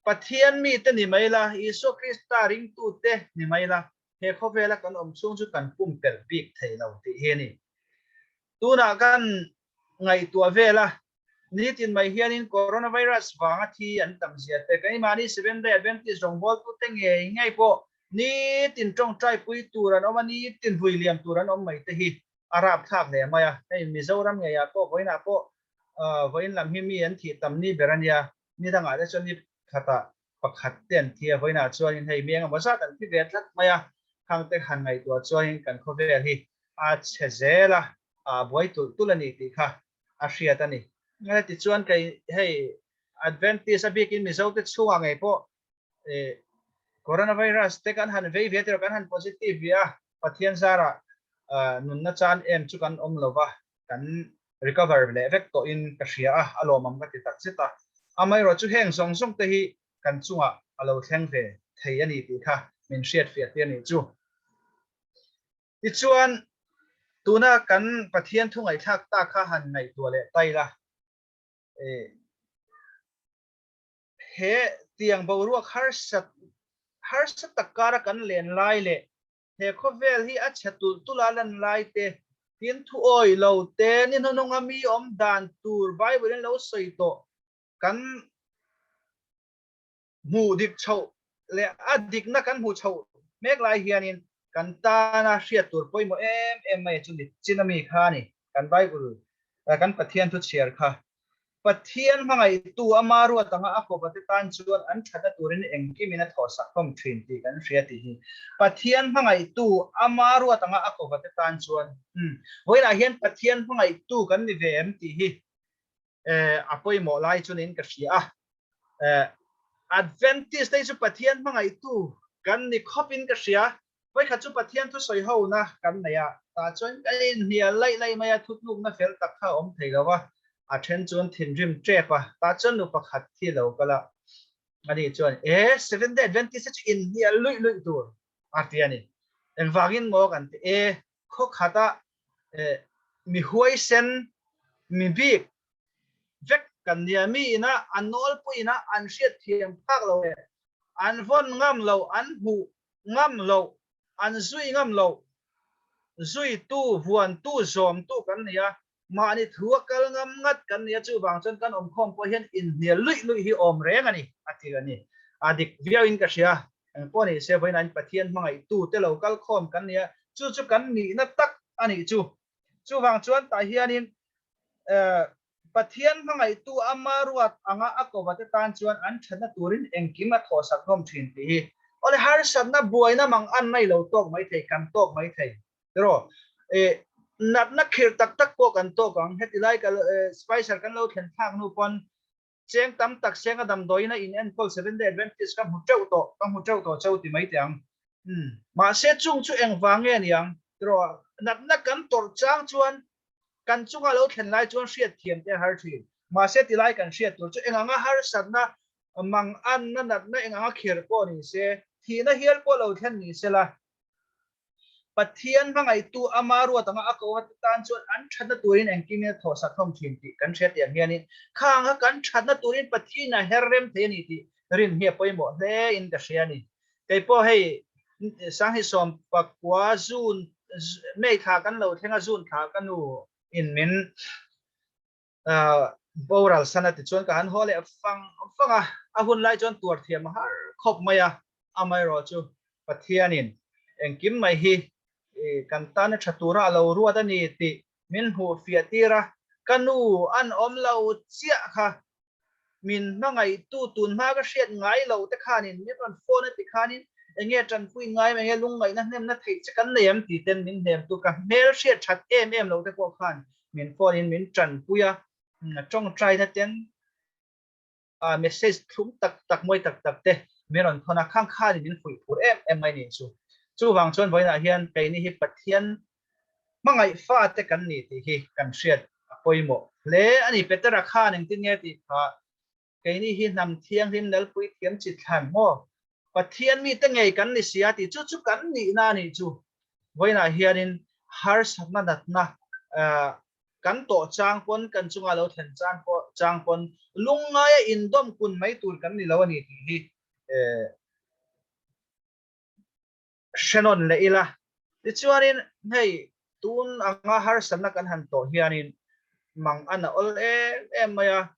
Pathian mite ni mai la, Isua Krista ringtute ni mai la, he khawvela kan awm chhung chu kan pumpelh bik thei lo tih hi a ni. Tunah kan ngaihtuah vel a, nitin mai hianin coronavirus vanga thi an tam zia te, keimahni Seventh Day Adventist rawngbawltute ngei ngei pawh nitin tawngtai pui tur an awm a, nitin vui liam tur an awm mai te hi a rapthlak hle mai a. Hei Mizoram ngeiah pawh vawiinah pawh vawiin lam hi mi an thih tam ni ber a nia, ni dangah te chuan ni khatah pakhat te an thi a, vawiinah chuanin hei mi engemaw zat an thi ve tlat mai a, khangte han ngaihtuah chuanin kan khawvel hi a chhe zel a, a buai tulh tulh a ni tih kha a hriat a ni. Tichuan kei hei Adventist a bikin Mizote chhungah ngei pawh coronavirus te kan han vei ve tirh kan han positive ve a, Pathian zarah nunna chan em chu kan awm lova, kan recover leh vek tawhin ka hria a, a lawmawm ka ti tak zet a. Amaherawh chu heng zawng zawng te hi kan chungah a lo thleng ve thei a ni tih kha min hriatfiah tir a nih chu. Tichuan, tuna kan Pathian thu ngaihthlak tak kha han ngaihtuah leh tai la. He tiang boruak harsat harsa tak kara kan len lai leh he khawvel hi a chhe tulh tulh a lan lai te, tin thu awi lo te, ni hnuhnunga mi awm dan tur Bible in lo sawi tawh kan hmuh dik chhoh leh a dikna kan hmuh chhoh mek lai hianin kan tana hriat tur pawimawh em em mai chu ni chin ami kha a ni, kan Bible kan Pathian thu chhiar kha. Pathian hmangaihtu ama ruat anga a kawpa te tan chuan an thatna turin engkimin a thawhsak hlawm thin tih kan hria tih hi. Pathian hmangaihtu ama ruat anga a kawpa te tan chuan umm vawiinah hian Pathian hmangaihtu kan ni ve em tih hi a pawimawh lai chuanin ka hria a. Adventist te hi chu Pathian hmangaihtu kan ni khawpin ka hria. Vawikhat chu Pathian thusawi hona kan nei a, tah chuan kan inhnial laih laih mai a, thutlukna fel tak kha a awm thei lo a, a then chuan thinrim tep a, tah chuan nu pakhat hi lo kal a, ani chuan, E, Seventh Day Adventist te chu inhnial luih luih tur a ti a ni. Engvangin maw kan ti? E, khawkhata mi huaisen, mi bik vek kan nia, mi ina a nawlpui ina an hriatthiam phak lo leh an vawn ngam lo, an hmuh ngam lo, an zui ngam lo, zuitu, vuantu, zawmtu kan ni a, mahni thu a kal ngam ngat kan ni a, chuvang chuan kan awmkhawm pawh hian inhnial luih luih hi awm reng a ni, a ti a ni. A dik viauin ka hria, engpawh ni se vawiin an Pathian hmangaihtu te lo kal khawm kan ni a, chu chu kan nihna tak a nih chu. Chuvang chuan tah hianin Pathian hmangaihtu ama ruat anga a kova te tan chuan an thatna turin engkim a thawhsak hlawm thin tih hi. Awle harsatna buaina mang an mai lo tawk mai thei, kan tawk mai thei. Tiraw? Eh, natna khirh tak tak pawh kan tawk ang. Heti lai ka Spicer kan lo thlen thlak hnu pawn cheng tam tak senga damdawiin a in enkawl Seventh Day Adventist ka hmu teuh tawh, ka hmu teuh tawh cheu ti mai teh ang. Umm, mahse chung chu engvang nge niang? Tiraw? Natna kan tawrh chang chuan kan chunga lo thlen lai chuan hriat thiam te a har thin. Mahse tilai kan hriat tur chu eng anga harsatna, mang anna, natna eng anga khir pawh ni se, thihna hial pawh lo thlen ni se la, Pathian hmangaihtu ama ruat anga a ko te tan chuan an thatna turin engkim in a thawhsak hlawm thin tih kan hria tiang hianin khang kha kan thatna turin Pathian a her rem thei a ni tih rin hi a pawimawh hle in ka hria a ni. Kei pawh hei Sanghisawm pakua June May thla kan lo thleng a June thla ka nu in min boral san a ti chuan ka han haw leh fang fang a, a hun lai chuan tuar thiam a har khawp mai a, amaherawh chu Pathianin engkim mai hi kan tana tha tura a lo ruat a ni tih min hmuh fiah tir a, ka nu an awm lo chiah kha min hmangaihtu tun hma ka hriat ngai lo te khanin min rawn phone a ti khanin enge tanpui ngai enge lungngaihna hnemna theih che kan nei em tih ten min hnemtu ka hmel hriat that em em lo te pawh khan min phone in min tanpui a, tawngtai na ten message thlum tak tak mawi tak tak te min rawn thawn a, khang khanin min fuih phur em em mai ni chu. Chuvang chuan vawiinah hian keini hi Pathian hmangaih fate kan ni tih hi kan hriat a pawimawh hle a ni. Petera khan engtin nge tih kha keini hi hnam thianghlim Lalpui thiam chi thlan maw Pathian mite ngei kan ni sia tih chu chu kan nihna a nih chu. Vawiinah hianin harsatna natna. Kan tawh chang pawn, kan chunga lo thlen chang pawh chang pawn lungngaia indawm kun mai tur kan ni lo a ni tih hi hrenawn leh ila. Tichuanin hei tun anga harsatna kan han tawh hianin mang an a awl em em mai a,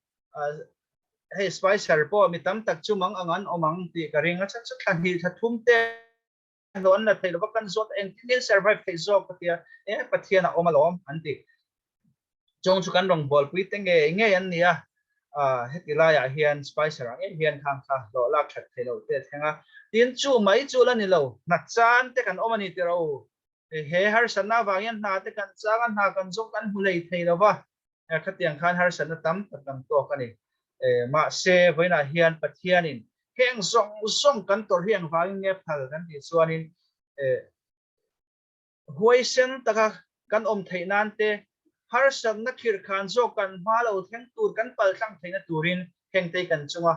hei Spicer pawh mi tam tak chu mang ang an awm ang tih ka ring a, chhan chu thla hnih thla thum te hlawh an la theih lova kan zawt engtin nge survive theih zawk ka tia e Pathian a awm alawm an ti. Chawng chu kan rawngbawlpui te ngei ngei an ni a, heti laiah hian Spicer ang em hian khang kha hlawh lak that theih loh te a thleng a, tin chu mai chu la ni lo, hna chan te kan awm a ni tih ro. He harsatna avang hian hna te kan chang a, hna kan zawk kan hmu hlei thei lo va, khatiang khan harsatna tam tak kan tawk a ni. Mahse, vawiinah hian Pathianin heng zawng zawng kan tawrh hi engvangin nge phal kan tih chuanin huaisen taka kan awm theih nan te, harsatna khirhkhan zawk kan hma lo thleng tur kan paltlang theihna turin hengte kan chunga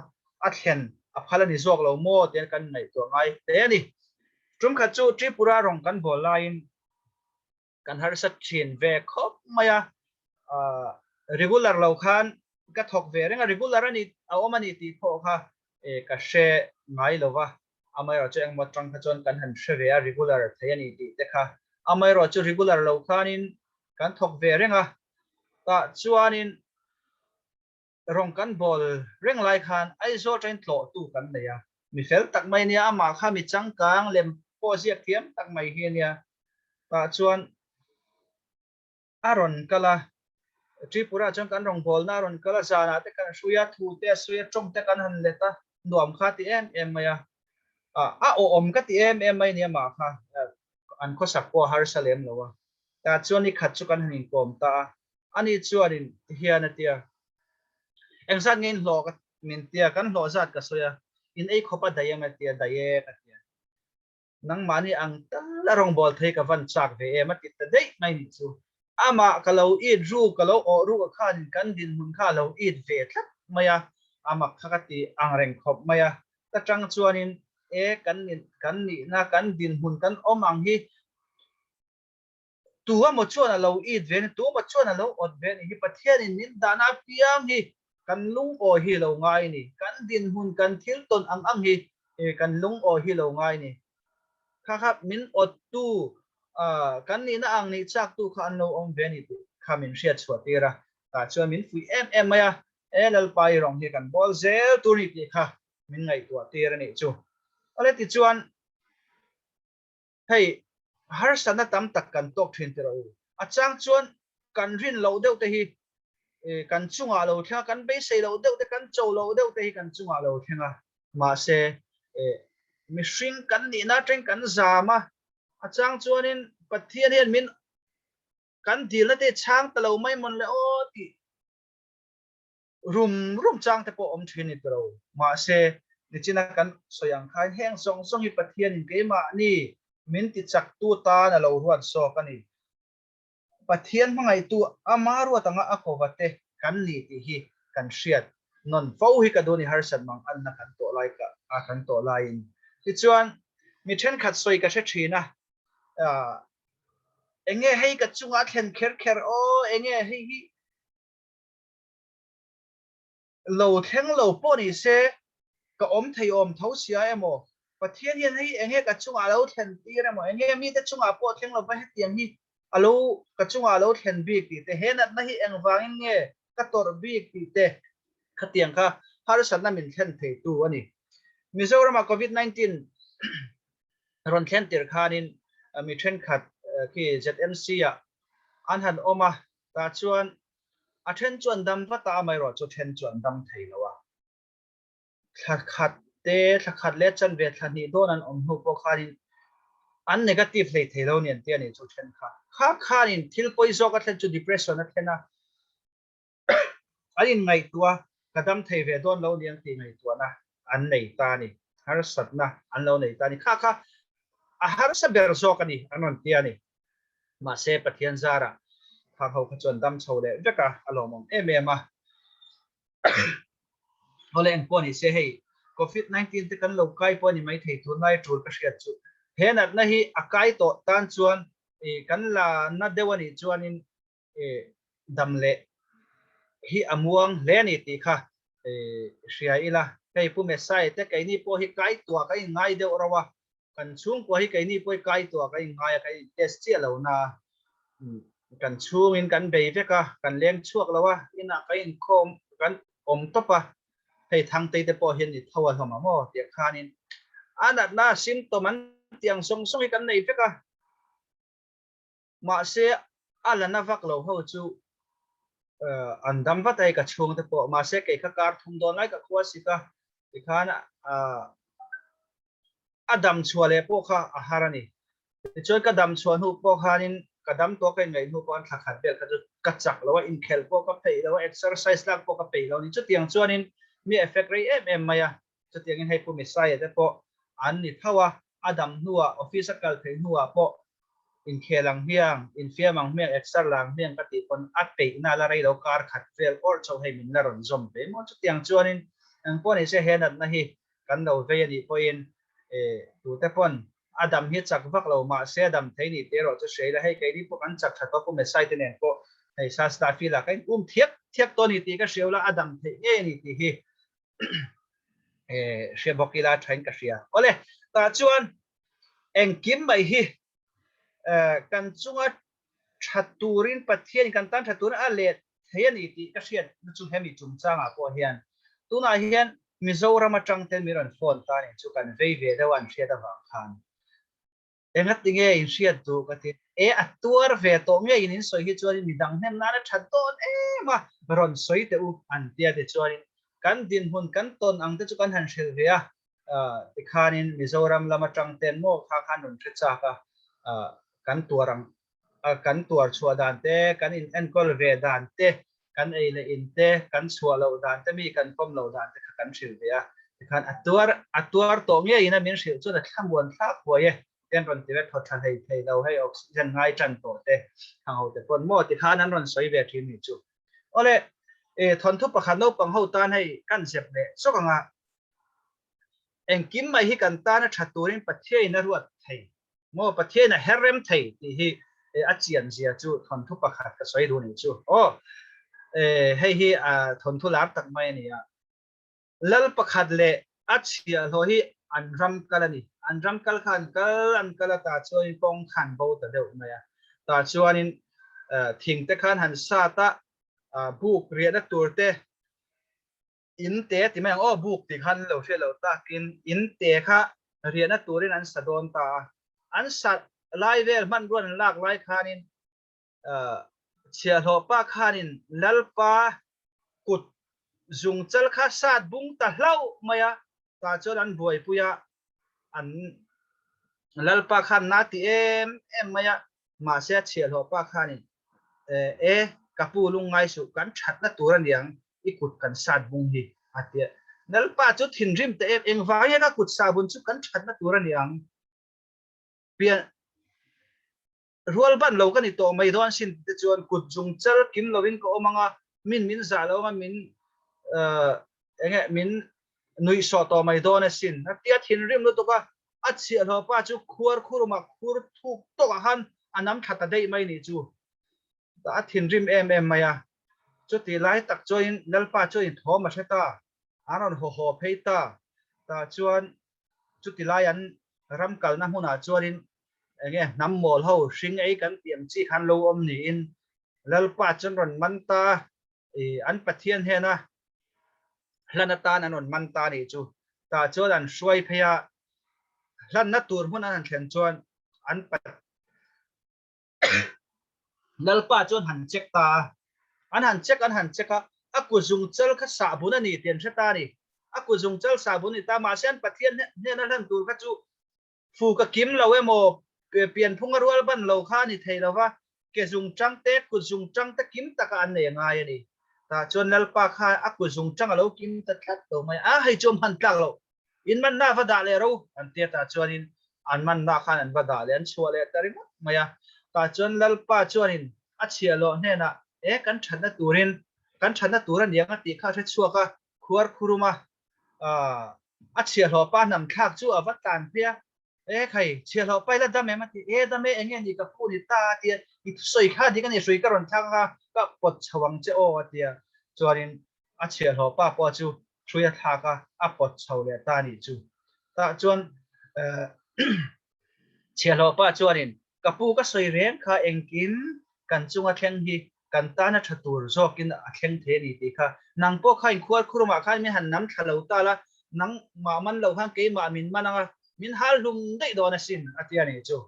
a thlen a phal a ni zawk lo maw tian kan ngaihtuah ngai hle a ni. Tumkhat chu Tripura rawng kan bawl laiin kan harsat thin ve khawp mai a, regular lo khan ka thawk ve reng a, regular a ni a awm a ni tih pawh kha ka hre ngai lo va, amaherawhchu engmaw tang kha chuan kan han hre ve a, regular thei a ni tih te kha, amaherawhchu regular lo khanin kan thawk ve reng a, tah chuanin Rawng kan bawl reng lai khan Aizawl atangin tlawhtu kan nei a, mi fel tak mai nia, amah kha mi changkang lem pawh ziak thiam tak mai hi a nia. Tah chuan a rawn kal a, Tripura chuan kan rawn bawlna a rawn kal a, zanah te kan hrui a, thu te a sawi a, tawng te kan han let a, nuam kha ti em em mai a. A awhawm ka ti em em mai nia amah kha, an khawsak pawh a harsa lem lo a. Tah chuan ni khat chu kan han inkawm ta a, Ani chuanin tihian a tia, Engzat nge in hlawh ka min tia, kan hlawh zat ka sawi a, in ei khawp a daih em a tia, daih e ka tia. Nangmahni ang tal a rawngbâwl thei ka van châk ve em a ti ta daih mai nih chu. Amah ka lo it rûk, ka lo awh rûk a khanin kan dinhmun kha a lo it ve tlat mai a, amak kha ka ti ang reng khawp mai a. Ta chang chuanin e kan kan nihna, kan dinhmun kan awm ang hi Tu emaw chuan a lo it ve a ni, tu emaw chuan a lo awt ve a ni hi Pathianin min dahna apiang hi kan lungawi hi lo ngai a ni. Kan dinhmun, kan thil tawn ang ang hi kan lungawi hi lo ngai a ni. Kha kha min awttu, kan nihna ang nih chaktu kha an lo awm ve a ni tih kha min hriat chhuah tir a. Tah chuan min fuih em em mai a, E Lalpa i rawng hi kan bawl zel tur a ni tih kha min ngaihtuah tir a nih chu. Awle tichuan. Hei, harsatna tam tak kan tawk thin tih rawh u. A chang chuan kan rin loh deuh te hi kan chungah lo thleng a, kan beisei loh deuh te, kan cho loh deuh te hi kan chungah lo thleng a. Mahse, mihring kan nihna atangin kan zam a, a chang chuanin Pathian hian min kan dilna te chhang ta lo mai mawn le aw tih Rum rum chang te pawh awm thin ni tilo. Mahse, nichina kan sawi ang khan heng zawng zawng hi Pathianin keimahni min ti chaktu tan a lo ruat zawk a ni. Pathian hmangaihtu ama ruat anga a kova te kan ni tih hi kan hriat nawn fo hi ka duh ni harsat mang anna kan tawh lai ka a kan tawh laiin. Tichuan, mi thenkhat sawi ka hre thin a, enge hei ka chunga a thlen kher kher aw, enge hei hi Lo thleng lo pawh ni se, ka awm thei awm tho sia emaw, Pathian hian hei enge ka chungah a lo thlen tir emaw, enge mite chungah pawh thleng lova hetiang hi a lo ka chungah a lo thlen bik tih te, he natna hi engvangin nge ka tawrh bik tih te khatiang kha harsatna min thlen theitu a ni. Mizorama Covid 19 rawn thlen tir khanin mi thenkhat khi ZMC ah an han awm a, tah chuan A then chu an dam vat a, amaherawh chu then chu an dam thei lo a. Thla khat te, thla khat leh chanve thla hnih dawn an awm hnu pawh khanin an negative hlei thei lo ni an ti a ni chu then kha. Kha khanin thil pawi zawk a thlen chu depression a thlen a, an inngaihtuah a, ka dam thei ve dawn lo ni ang tih ngaihtuahna an nei ta a ni. Harsatna an lo nei ta a ni. Kha kha a harsa ber zawk a ni an rawn ti a ni. Mahse Pathian zarah thang ho kha chuan dam chho leh vek a, a lawmawm em em a. Awle eng pawh ni se hei Covid 19 te kan lo kai pawh a ni maithei tunlai tul ka hriat chu he natna hi a kai tawh tan chuan kan la na deuh a nih chuanin. dam leh hi a muang hle a ni tih kha hria ila. Hei Pu Messiah te keini pawh hi kai tuah kan inngai deuh rauh a, kan chhungkua hi keini pawh hi kai tuah kan inngai a, kan in test chiah lo na kan chhungin kan bei vek a, kan leng chhuak lo a, inah kan inkhawm kan awm tawp a, hei Thangtei te pawh hian i tho a hlawm ang aw tiang khanin a natna symptom an tih ang sawng sawng hi kan nei vek a, mahse a la na vak lo ho chu an dam vat a hei ka chhung te pawh, mahse kei kha kar thum dawn lai ka khua sik a tikhan a dam chhuah leh pawh kha a har a ni. Tichuan ka dam chhuah hnu pawh khanin ka dam tawh ka inngaih hnu pawh an thla khat vel kha chu ka chak lo a, inkhelh pawh ka peih lo a, exercise lak pawh ka peih lo a ni. Chutiang chuanin mi effect rei em em mai a, chutiangin hei Pu Messiah te pawh an ni tho a, a dam hnuah office a kal theih hnuah pawh inkhel ang hmiang, infiam ang hmiang, exer la ang hmiang ka tih pawn a peihna la rei lo kar khat vel awrh chauh hei min la rawn zawm ve maw. Chutiang chuanin engpawh nise he natna hi kan lo vei a nih pawhin tute pawn a dam hi chak vak lo mahse a dam thei nih tih erawh chu hria ila hei keini pawh kan chak tha tawh Pu Messiah te nen pawh hei Sasta field ah ka in um thiak thiak tawh a ni tih ka hria ula a dam theih ngei a ni tih hi hria bawk ila thain ka hria. Awle tah chuan engkim mai hi kan chunga tha turin Pathian in kan tan tha turin a let thei a ni tih ka hriat na chu hemi chungchangah pawh hian tunah hian Mizoram atang ten min rawn phone ta nih chu kan vei ve deuh a an hriat avang khan enga tinge in hriat duh ka ti e a tuar ve tawh nge in in sawi hi chuan midang hnem nan a that dawn em a rawn sawi teh u an tia tichuanin kan dinhmun kan tawn ang te chu kan han hrilh ve a tikhanin Mizoram lam atang ten maw kha khan rawn hre chak a kan tuar ang kan tuar chhuah dan te kan in enkawl ve dan te kan ei leh in te kan chhuah loh dan te mi kan pawm loh dan te kha kan hrilh ve a tikhan a tuar a tuar tawh ngeiin a min hrilh chuan a thlamuan thlak huai e ten rawn ti ve thaw tha hlei thei lo hei oxygen ngai tan tawh te hang ho te pawn maw tikhan an rawn sawi ve thin ni chu awle e thawnthu pakhat naupang ho tan hei kan zep leh zawk anga Engkim mai hi kan tana tha turin Pathiain a ruat thei maw? Pathiain a her rem thei tih hi a chian zia chu thawnthu pakhat ka sawi duh nih chu. Aw, hei hi thawnthu lar tak mai a ni a. Lal pakhat leh a chhiahhlawh hi an ram kal a ni. An ram kal kha an kal an kal a, tah chuanin kawng kha an bo ta deuh mai a. Tah chuanin thing te khan han sat a, buk riahna tur te, In te ti mai ang aw buk tih khan lo hriat loh takin in te kha riahna turin an sa dawn ta a, an sa lai vel hmanruan an lak lai khanin chhiahhlawh pa khanin Lalpa kut zungchal kha sat bung ta hlauh mai a, tah chuan an buaipui a, an Lalpa khan na ti em em mai a, mahse a chhiahhlawh pa khanin e ka pu lungngai suh kan thatna tur aniang i kut kan sat bung hi a ti a. Lalpa chu thinrim ta em, engvang hian ka kut sabun chu kan thatna tur a ni ang? Pian rual ban lo ka ni tawh mai dawn sin tite chuan kut zung chal kim lovin ka awm ang a, min min zah lo ang a, min enge min nuihsawh tawh mai dawn asin a ti a, thinrim lutuk a, a chhiahhlawh pa chu khuar khurumah khur thuk tawkah khan a nam thla ta daih mai nih chu. A thinrim em em mai a, chutih lai tak chuanin Lalpa chuanin thawm a hre ta, an rawn haw haw phei ta, tah chuan chuti lai an ram kalna hmunah chuanin enge hnam mawl ho hring ei kan tih ang chi khan lo awm niin Lalpa chuan rawn man ta, i an Pathian hnena hlan atan an rawn man ta nih chu, tah chuan an hruai phei a, hlanna tur hmun an han thlen chuan an Lalpa chuan han check ta a, an han check an han check a, a kuzung chal kha sahbun a ni tih an hre ta a ni. A kuzung chal sahbun a ni ta, mahse an Pathian hnena hlan tur kha chu fu ka kim lo emaw, pianphunga rual ban lo kha a ni thei lo va, ke zung tang te, kut zung tang te kim taka an nei a ngai a ni. Tah chuan Lalpa kha a kuzung tang a lo kim ta tlat lo mai a, hei chu a hman tlak loh. In manna va dah leh ro an ti a, tah chuanin an manna khan an va dah leh an chhuah leh ta ringawt mai a. Tah chuan Lalpa chuanin a chhiahhlawh hnenah, E kan thatna turin, kan thatna tur a niang a tih kha a hre chhuak a, khuar khurum a, a chhiahhlawh pa hnam thlak chu a va tlan phei a, E khai, chhiahhlawh pa ila dam em a ti, E dam e, enge ni ka pu ni ta a ti a. I thusawi kha dik a ni, hrui ka rawn thlak anga ka pawt chho ang che aw a ti a. Chuanin a chhiahhlawh pa pawh chu hrui a thlak a, a pawt chho leh ta a nih chu. Tah chuan chhiahhlawh pa chuanin ka pu ka sawi reng kha engkim kan chunga thleng hi kan tana tha tur zawkin a thleng thei a ni tih kha nang pawh kha inkhuar khurumah khan min han nam thla lo ta la, nangmah man lo khan keimah min man anga min hal hlum daih dawn asin a ti a nih chu.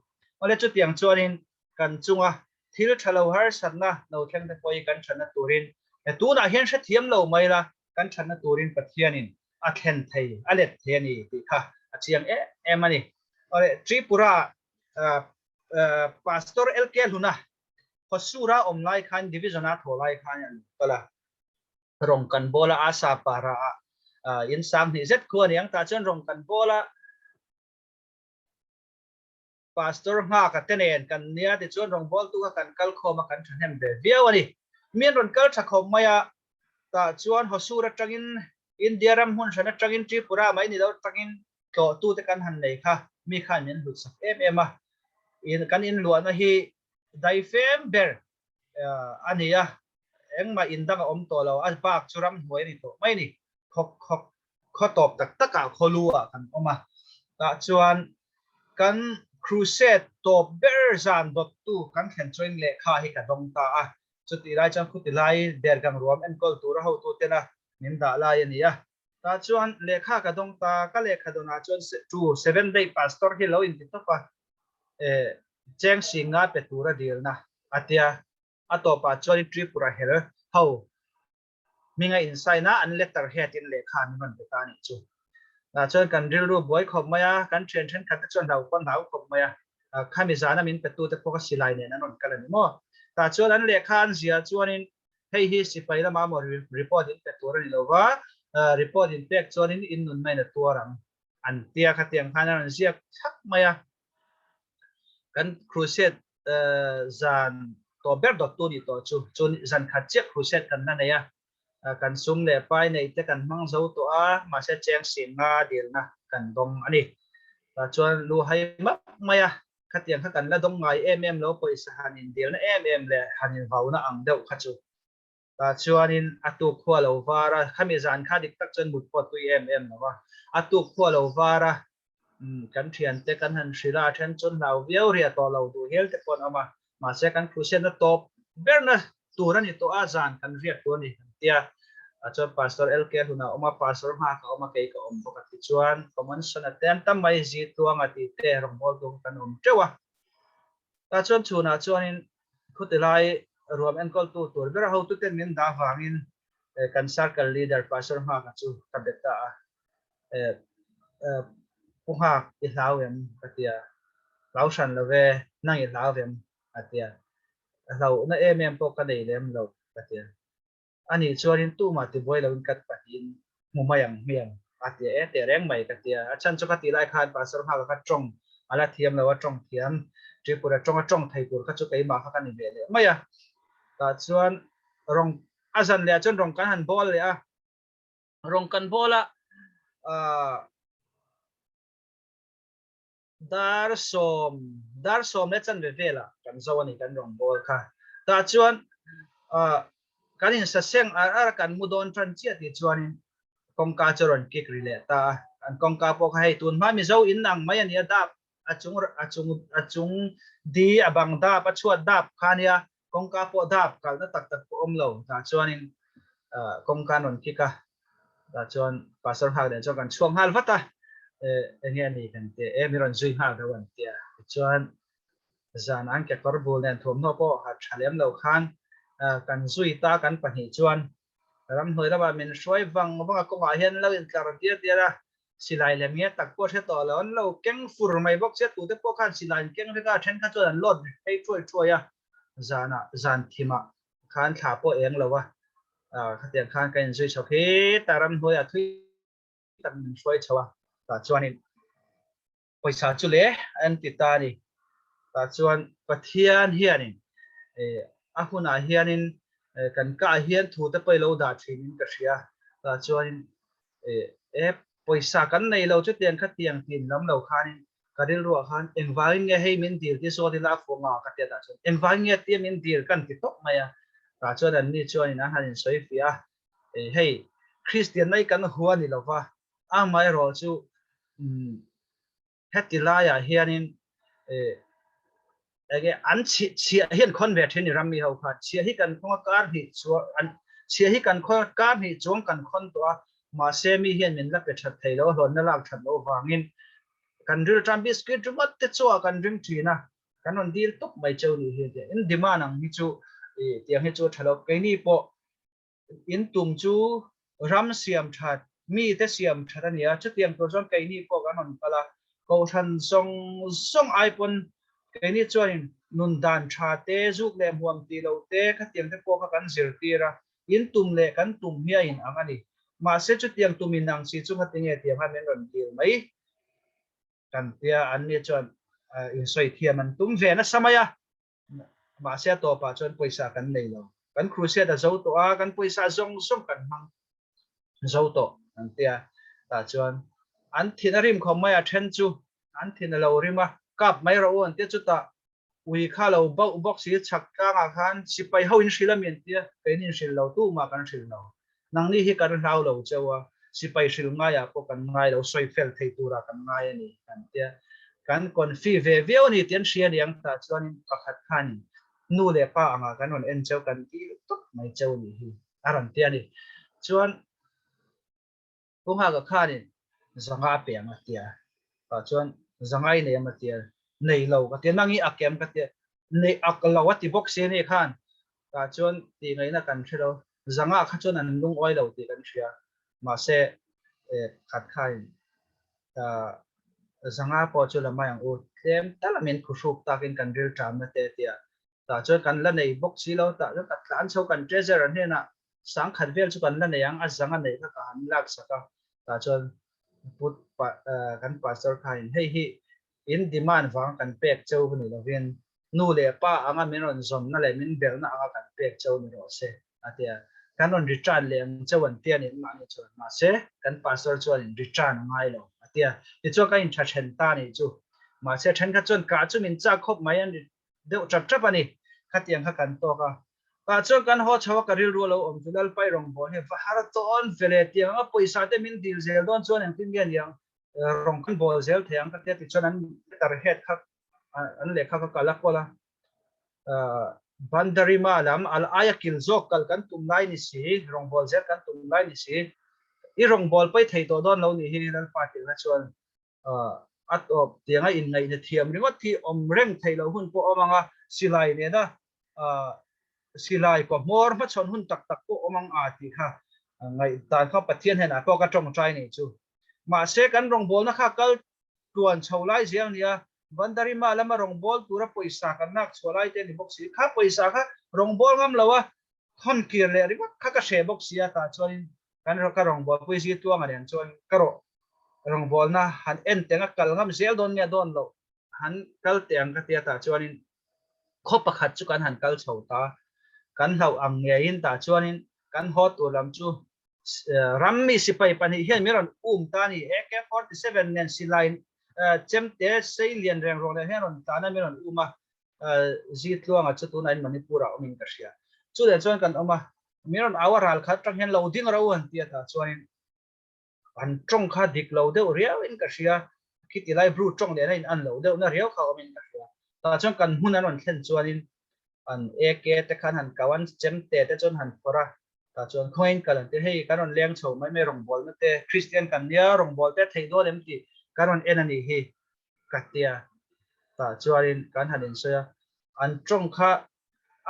Awle chutiang chuanin kan chunga thil tha lo harsatna lo thleng te pawh hi kan thatna turin tunah hian hrethiam lo mai la kan thatna turin Pathianin a thlen thei a let thei a ni tih kha a chiang em em a ni. Awle Tripura Pastor LK Hluna Hosura awm lai khan Division a thaw lai khan an kal a, rawng kan bawl a, Asa para ah in sang hnih zet khu a ni ang tah chuan rawng kan bawl a, Pastor nghak a te nen kan nia tichuan rawngbawltu kha kan kal khawm a kan thahnem ve viau a ni. Mi an rawn kal tha khawp mai a, tah chuan Hosur atangin India ram hmun hran atangin Tripura mai ni lo atangin tlawhtu te kan han nei kha mi khan min hlut sak em em a. In kan inluahna hi daifem ber a ni a, engmah indang a awm tawh lo, a bak chu ramhnuai a ni tawh mai a ni. Khawk khawk khaw tawp tak takah khaw lu ah kan awm a, tah chuan kan crusade tawp ber zan dawttu kan thlen chuan lehkha hi ka dawng ta a, chutih lai chuan khuti lai dergang ruam enkawl tura hotu tena min dah lai a ni a, tah chuan lehkha ka dawng ta, ka lehkha dawnah chuan tu seven day pastor hi lo inti tawp a, eh cheng singa pe tura dilna a tia, a tawpah chuan Tripura hel ho Hminga in sign a, an letter head in lehkha an rawn pe ta a nih chu. Tah chuan kan rilru buai khawp mai a, kan thian thenkhat te chuan hlau pawn hlau khawp mai a, khami zana min petu te pawh kha silai nen an rawn kal a ni maw. Tah chuan an lehkha an ziah chuanin hei hi sipai lama maw report in pe tur a ni lo va, report in pek chuanin in nun main a tuar ang an tia khatiang khan a rawn ziak thlap mai a. Kan crusade zan tawh ber dawttu nih tawh chu chu zan khat chiah crusade kan la nei a, kan sum leh pai neih te kan hmang zo tawh a, mahse cheng sim nga dilna kan dawng a ni. Tah chuan lu hai map mai a, khatiang kha kan la dawng ngai em em lo pawisa han indilna em em leh han invauna ang deuh kha chu. Tah chuanin a tuk khua lo var a, khami zan kha dik tak chuan mut pawh a tui em em lo a, a tuk khua lo var a, kan thiante kan han hrilh a, a then chuan hlau viau ria tawh lo duh hial te pawh an awm a, mahse kan khuhsiatna tawp berna tur a ni tawh a, zan kan riak tur a ni kan tia, ah chuan Pastor LK hluna a awm a, Pastor Nghaka a awm a, kei ka awm bawk a ti chuan common sana te an tam mai, Zitluanga tih te rawngbawltu kha kan awm teuh a. Tah chuan chhunah chuanin khuti lai ruam enkawltu tur ber hotuten min dah vangin kan circle leader Pastor Nghaka chu ka bet ta a. Pu Nghak i hlau em? ka ti a. Hlau hran lo ve, nang i hlau em? a ti a. Hlauhna em em pawh ka nei lem lo ka ti a. Ani chuanin tumah tibuai loin kat pahnihin hmu mai ang hmiang a ti a, e teh reng mai ka ti a, a chhan chu ka tih lai khan Pastor Nghaka kha tawng a la thiam lo a, tawng thiam Tripura tawnga tawng thei tur kha chu keimah kha ka ni ve leh mai a, tah chuan rawng a zan leh ah chuan rawng kan han bawl leh a, rawng kan bawl a aah. Dar sawm, dar sawm leh chanve velah kan zo a ni kan rawn bawl kha. Tah chuan kan insaseng ar ar a kan mu dawn tan chiah tih chuanin kawngka chu a rawn kik ri leh ta a. An kawngka pawh kha hei tun hma Mizo in ang mai a ni a, dap a chung a chung a chung di a bang dap a chhuat dap kha a nia, kawngka pawh dap kalna tak tak pawh awm lo. Tah chuanin kawngka an rawn kik a, Tah chuan Pastor nghak nen chuan kan chhuak nghal vat a, enge a ni kan ti e, mi rawn zui nghal deuh an ti a. Tichuan zan an kekawr bul nen thuamhnaw pawh ha tha lem lo khan kan zui ta kan pahnih chuan ramhnuai lamah min hruai vang vang a, kawngah hian lo intlar diar diar a, silai lem nge tak pawh hre tawh lo, an lo keng fur mai bawk sia, tute pawh khan silai an keng vek a, a then kha chuan an load phei thuai thuai a, zanah zan thimah khan thla pawh eng lo a, khatiang khan ka inzui chho khi ta ramhnuaiah thui tak min hruai chho a, tah chuanin pawisa chu le an ti ta a ni. Tah chuan Pathian hianin a hunah hianin kan kah hian thu te pawh i lo dah thinin ka hria. Tah chuanin e pawisa kan nei lo chutiang khatiang tin lam lo khanin. Ka rilruah khan engvangin nge hei min dil ti zawt ila a fuh nga ka tia tah chuan engvangin nge tia min dil kan ti tawp mai a. Tah chuan anni chuanin an han insawi fiah a, hei Kristian mai kan hua ni lova, amaherawh chu heti laiah hianin enge an chhiah hian khawn ve thin ni rammi ho khan chhiah hi kan khawnga kar hnih chuang an chhiah hi kan khawn kar hnih chuang kan khawn tawh a mahse mi hian min la pe that thei lo hlawnna lak that loh vangin kan ril tan biscuit ringawt te chu a kan ring thin a kan rawn dil tawp mai cheu ni hi in demand ang hi chu tiang hi chu a tha lo keini pawh In tum chu ram siam that, mite siam that a nia. Chutiang tur chuan keini pawh kan rawn kal a, Kohhran zawng zawng ai pawn keini chuanin nun dan tha te, zuk leh hmuam tih loh te, khatiang te pawh kha kan zirtir a. In tum leh kan tum hi a inang a ni. Mahse chutiang tum inang si chu khatinge tiang khan min rawn dil mai kan tia, anni chuan insawi thiam an tum ve nasa mai a. Mahse a tawpah chuan pawisa kan nei lo. Kan crusade a zo tawh a, kan pawisa zawng zawng kan hmang zo tawh an ti a. Tah chuan an thin a rim khawp mai a, then chu an thin a lo rim a, kap mai rawh u an ti a, chutah ui kha lo bauh bawk si chhak tlangah khan sipai ho in hrilh a mi an ti a, keini in hrilh lo tumah kan hrilh lo. Nangni hi kan hlau lo cheu a, sipai hrilh ngaiah pawh kan ngai lo, sawi fel thei turah kan ngai a ni kan tia. Kan confi ve viau a ni tih an hria aniang tah chuanin pakhat khanin nu leh pa angah kan rawn en cheu kan ti tawp mai cheu a nih hi a rawn ti a ni. Chuan Pu Nghaka khanin zanga a pe ang a tia, tah chuan zanga i nei ang a tia, nei lo ka tia, nang i ak em ka tia, nei ak lo a ti bawk si a ni khan, tah chuan tih ngaihna kan hre lo. Zanga kha chuan an lungawi lo tih kan hria, mahse khat khain zanga pawh chu la mai ang u, tlem tal a min khuhruk takin kan ril ṭamna te tia tah chuan kan la nei bawk si lo, tah chuan ka tlan chho kan treasurer hnenah sangkhat vel chu kan la nei ang, a zanga neih kha ka han lak sak a, tah chuan put kan pastor khain hei hi in demand vang kan pek cheu ni lovin nu leh pa anga min rawn zawnna leh min belhna anga kan pek cheu ni rawh se a ti a, kan rawn return leh ang cheu an ti a ni mahni chuan mahse kan pastor chuan in return a ngai lo a ti a, tichuan ka intha then ta nih chu mahse thenkhat chuan kah chu min chak khawp mai an deuh tap tap a ni khatiang kha kan tawk a tah chuan kan haw chho a ka rilru a lo awm chu Lalpai rawngbâwl hi va har tawn ve leh tiang anga pawisa te min dil zel dawn chuan engtin nge niang rawng kan bawl zel thei ang ka tia tichuan an letterhead kha an lehkha kha kal a kawl a Bandarima lam al aia kil zawk kal kan tum lai ni si rawngbâwl zel kan tum lai ni si i rawngbâwl pawi thei tawh dawn lo nih hi Lalpa tirhna chuan a tawp tianga inngaihna thiam ringawt hi awm reng theih loh hun pawh awm ang a, silai nena silai kaw hmawr hmachhawn hun tak tak pawh awm ang a tih kha ngaihdan kha Pathian hnenah pawh ka tawngtai nei chu. Mahse kan rawngbawlna kha kal tluan chho lai zel nia, Vandarima lama rawngbâwl tura pawisa kan lak chhuah lai te a ni bawk si. Kha pawisa kha rawngbâwl ngam lo a, thawn kir leh ringawt kha ka hreh bawk si a, tah chuanin kan ka rawngbawlpui zir tuanga nen chuan ka rawh rawngbawlna han en teng a kal ngam zel dawn nge dawn loh han kal teh ang ka tia tah chuanin khaw pakhat chu kan han kal chho ta kan hlauh ang ngeiin tah chuanin kan haw tur lam chu ram mi sipai pahnih hian min rawn um ta a ni AK-47 nen silai chemte sei lian reng ruang nen hian rawn tlan a min rawn um a Zitluanga chu tunah in Manipur ah awmin ka hria. Chu leh chuan kan awm a, min rawn au a ral khat atang hian lo ding ro an ti a tah chuanin an tawng kha dik lo deuh riau in ka hria, khiti lai Bru tawng lehna in an lo deuh na riau kha awmin ka hria. Tah chuan kan hmun an rawn thlen chuanin an AK te khan han kau an chem te te chuan han phawrh a, tah chuan khawngain kal an ti hei kan rawn leng chho mai mai rawngbawlna te Kristian kan nia rawngbâwl te theih dawn em tih kan rawn en a nih hi. ka tia tah chuanin kan han insawi a, an tawng kha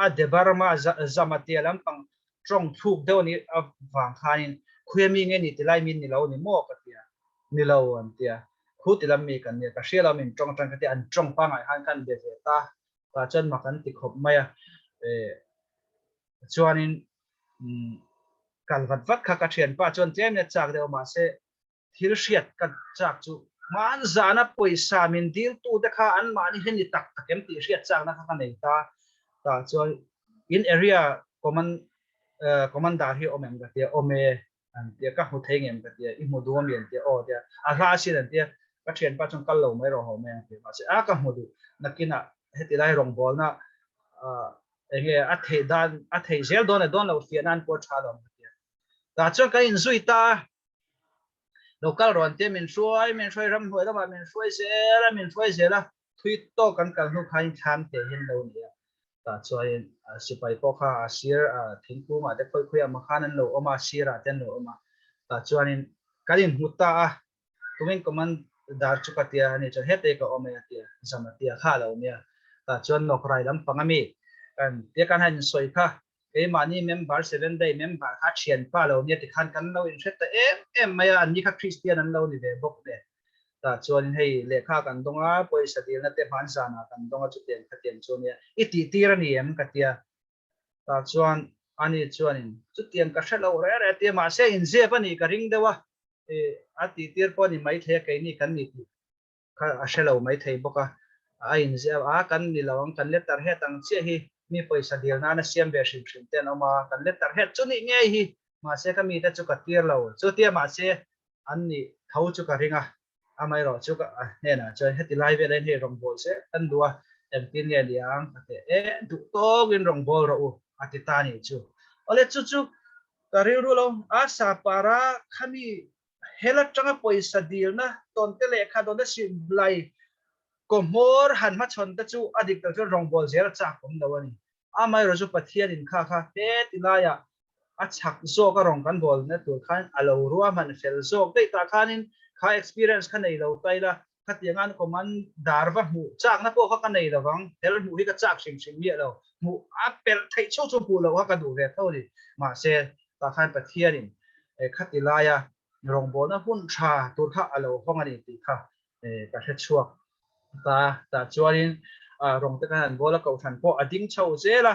a Debarma zama tia lampang tawng thluk deuh a nih avang khanin khuia mi nge ni ti lai min ni lo ni maw ka tia, ni lo an tia, khu ti lam mi kan nia ka hria lo min tawng atang ka tia an tawng pangngai khan kan be ve ta, tah chuan mak an ti khawp mai a, chuanin kal vat vat kha ka thianpa chuan tlem in a chak deuh a mahse Thil hriat ka chak chu hmanzana pawisa min diltute kha anmahni hi ni tak tak em tih hriat chakna kha ka nei ta. Tah chuan in area command commander hi awm em ka tia, awm e an tia, ka hmu thei ngem ka tia, i hmu duh ami an tia, aw tia, a hla asin an tia. Ka thianpa chuan kal lo mai rawh haw mai ang ti mahse a ka hmu duh nakinah heti lai rawngbawlna enge a theih dan a theih zel dawn leh dawn loh fiah nan pawh a tha lo ang ka ti a. Tah chuan kan inzui ta a, local rawn te min hruai min hruai ramhnuai lamah min hruai zel a min hruai zel a thui tawk kan kal hnu khain thlam te hian lo ni a tah chuanin sipai pawh kha a sir thingkungah te khawi khawiah maw khan an lo awm a sirah te an lo awm a tah chuanin kan inhmu ta a tumin command dar chu ka tia ani chuan hete ka awm e a tia zam a tia kha a lo nia tah chuan nawkrai lampang ami kan tia kan han insawi kha Keimahni member Seven Day member kha thianpa lo nia tikhan kan lo inhre ta em em mai a, anni kha Kristian an lo ni ve bawk nen. Tah chuanin hei lehkha kan dawng a, pawisa dilna te hman zanah kan dawng a chutiang khatiang chu ania, i tih tir a ni em ka tia. Tah chuan ani chuanin chutiang ka hre lo reh reh a tia, mahse inzep a nih ka ring deuh a, a tih tir pawh a ni maithei a keini kan ni tih. kha a hre lo mai thei bawk a, a inziah a, kan ni lo ang, kan letter head ang chiah hi mi pawisa dil nana siam ve hrim hrim te an awm a, kan letter head chu nih ngei hi, mahse ka mite chu ka tir lo, chutia mahse an nih tho chu ka ring a, amaherawh chu ka hnenah chuan heti lai velah hian hei rawngbâwl se kan duh a, engtin nge ni ang ka ti e, duh tawkin rawngbâwl rawh u a ti ta nih chu. Awle chu chu ka rilru lo a, Sapara khami Hel atanga pawisa dilna tawnte lehkha dawnte simlai kawhmawr han hmachhawn te chu a dik tak chuan rawngbâwl zel a chak awm lo a ni. Amaherawh chu Pathian in kha kha he ti laiah a chak zawk a rawng kan bawlna tur khan a lo ruahman fel zawk daih tah khanin kha experience kha nei lo ta ila khatiang an command dar va hmuh chakna pawh kha ka nei lo vang, hel hmuh hi ka chak hrim hrim miah lo, hmuh a pelh theih chho chu hmuh loh kha ka duh ve tho a ni. Mahse, tah khan Pathianin khati laia rawngbawlna hun tha tur kha a lo hawng a ni tih kha ka hre chhuak ta. Tah chuanin rawng te khan an bawl a, kohhran pawh a ding chho zel a,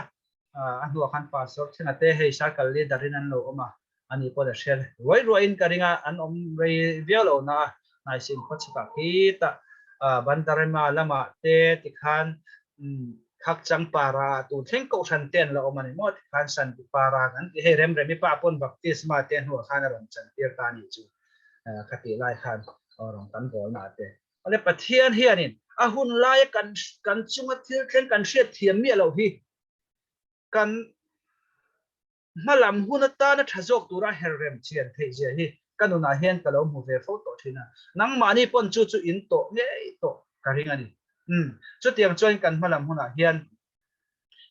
a hnuah khan pastor thlengah te hei circle leader in an lo awm a, ani pawh a hre ruai ruaiin ka ring a, an awm rei viau lo na a, hnaisin khaw chhakah khitah Bandarema lamah te tikhan Khakchang para tun thleng kohhran te an la awm a ni maw tikhan Santi para kan ti hei Remremi pa pawn baptisma te hnuah khan a rawn chantir ta a nih chu khatih lai khan rawn kan bawlna te. Awle Pathian hianin a hun laia kan kan chunga thil thleng kan hriat thiam miah loh hi kan hmalam hun atana tha zawk tura her rem chian theih zia hi ka nunah hian ka lo hmu ve fo tawh thin a, nangmahni pawn chu chu in tawh ngei tawh ka ring a ni. Umm chutiang chuan kan hmalam hunah hian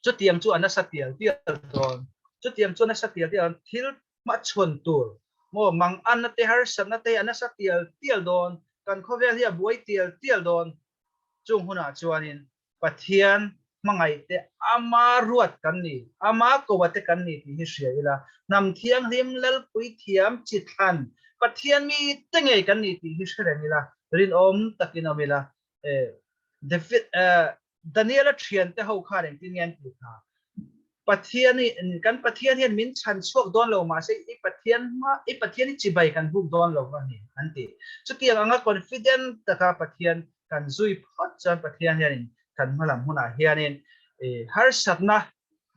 chutiang chu a nasa tial tial dawn, chutiang chu a nasa tial tial dawn, thil hmachhawn tur maw manganna te harsatna te hi a nasa tial tial dawn, kan khawvel hi a buai tial tial dawn, chung hunah chuanin Pathian hmangaih te ama ruat kan ni, ama koa te kan ni tih hi hria ila, hnam thianghlim Lalpui thiam chi thlan Pathian mi te ngei kan ni tih hi hre reng ila, rinawm takin awm ila. David, Daniela thian te ho khan engtin nge an tih kha? Pathian hi, kan Pathian hian min chhan chhuak dawn lo mahse i Pathian hma, i Pathian hi chibai kan buk dawn lo a ni an ti. Chutiang anga confident taka Pathian kan zui phawt chuan Pathian hianin kan hmalam hunah hianin harsatna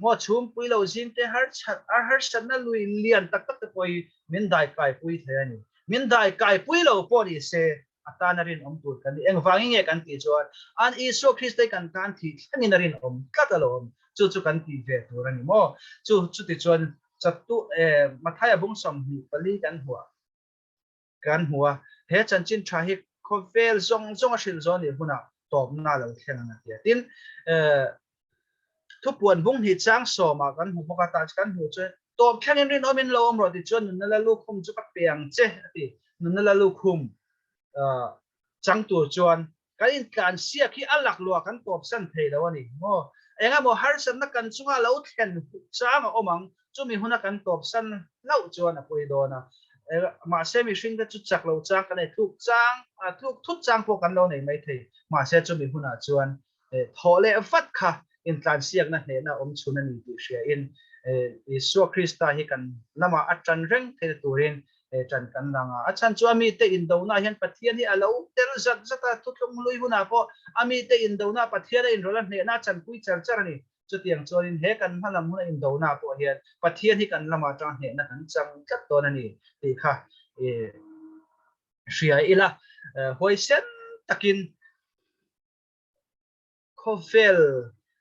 maw chhumpui lo zing te harchat harsatna lui lian tak tak te pawh hi min daikai pui thei a ni. Min daikai pui lo pawh ni se a tan a rinawm tur kan ni. Engvangin nge kan tih chuan an Isua Krista hi kan tan thih thlengin a rinawm tlat alawm. Chu chu kan tih ve tur a ni maw? Chu chuti chuan chatu Mathaia bung 24 kan hmuh kan hmu a, he chanchin tha hi khawvel zawng zawng a hrilh zawn nih hunah tawpna lo thleng ang a ti a. Tin, thupuan bung hnih chang sawmah kan hmu bawk a, tah kan hmuh chuan tawp thlengin rinawmin lo awm rawh ti chuan nunna la lukhum chu ka pe ang che a ti. Nunna la lukhum chang tur chuan kan intlan siak hi a laklua kan tawpsan thei lo a ni maw? Eng emaw harsatna kan chunga lo thlen chang a awm ang, chumi huna kan tawpsan hlauh chuan a pawi dawn a. Mahse mihringte chu chak lo chang kan nei, tluk chang, tluk thut chang pawh kan lo nei mai thei. Mahse chumi hunah chuan thawh leh vat kha intlan siakna hnehna awm chhun a ni tih hriain Isua Krista hi kan lamah a tan reng theihna turin tan kan lang a. A chhan chu a mite indona hian Pathian hi a lo tel zat zat a, thuthlung hlui hunah pawh a mite indona Pathian a inrawlh a hnehna a chanpui char char a ni. Chutiang chuanin he kan hmalam huna indona pawh hian Pathian hi kan lamah atanga hnehna kan chang tlat dawn a ni tih kha hria ila. Huaisen takin khawvel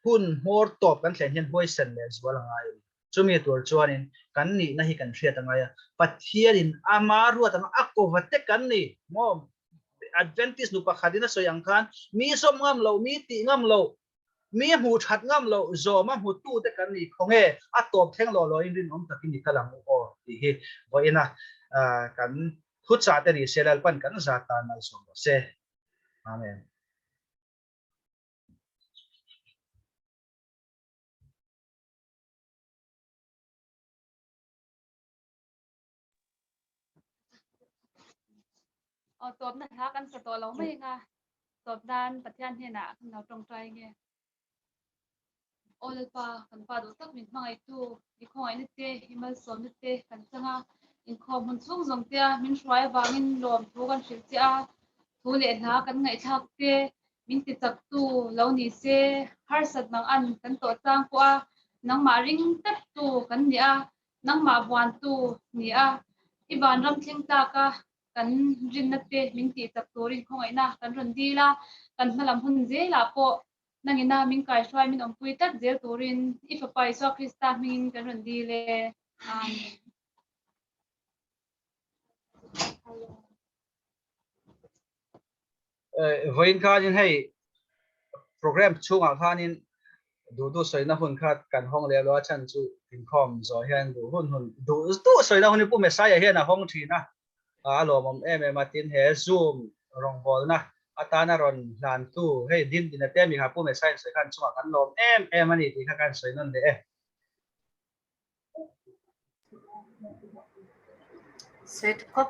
hun hmawr tawp kan thlen hian huaisen leh zual a ngai a ni. Chumi tur chuanin kan nihna hi kan hriat a ngai a, Pathianin ama ruat anga a kova te kan ni maw? Adventist nu pakhatin a sawi ang khan mi sawm ngam lo, mi tih ngam lo, mi hmuh that ngam lo zawma hmutute kan ni khawnge a tawp thleng lawh lawhin rinawm takin i kal ang u aw tih hi vawiina kan thuchah te ni se Lalpan kan zat tan malsawm rawh se. Amen. Aw tawpna hla kan sa tawh lo mai anga tawp nan Pathian hnenah kan lo tawngtai nge. Aw Lalpa, kan pa duh tak min hmangaihtu, i khawngaihna te, i malsawmna te kan chang a, inkhawm hun chhung zawng tea min hruai avangin lawm thu kan hrilh che a, thu leh hla kan ngaihthlak te min ti chaktu lo ni se, harsat mang an kan tawh chang pawh a, nangmah ring tlattu kan ni a, Nangmah vuantu ni a, i vanram thleng tlaka kan rinna te min tih chak turin khawngaihna kan rawn dil a, kan hmalam hun zelah pawh nangina min kaihruai min awmpui tlat zel turin i Fapa Isua Krista hmingin kan rawn dil e. Amen. Vawiin khanin hei program chhungah khanin duh duh sawina hun kha kan hawng leh lo a chhan chu inkhawm zawh hian duh hun hun duh duh sawina hun hi Pu Messiah hian a hawng thin a, a lawmawm em em a tin he Zoom rawngbawlna atana rawn hlantu hei din din a te mi kha Pu Messiah in sawi khan chungah kan lawm em em a ni tih kha kan sawi nawn leh e. Sawi khawp.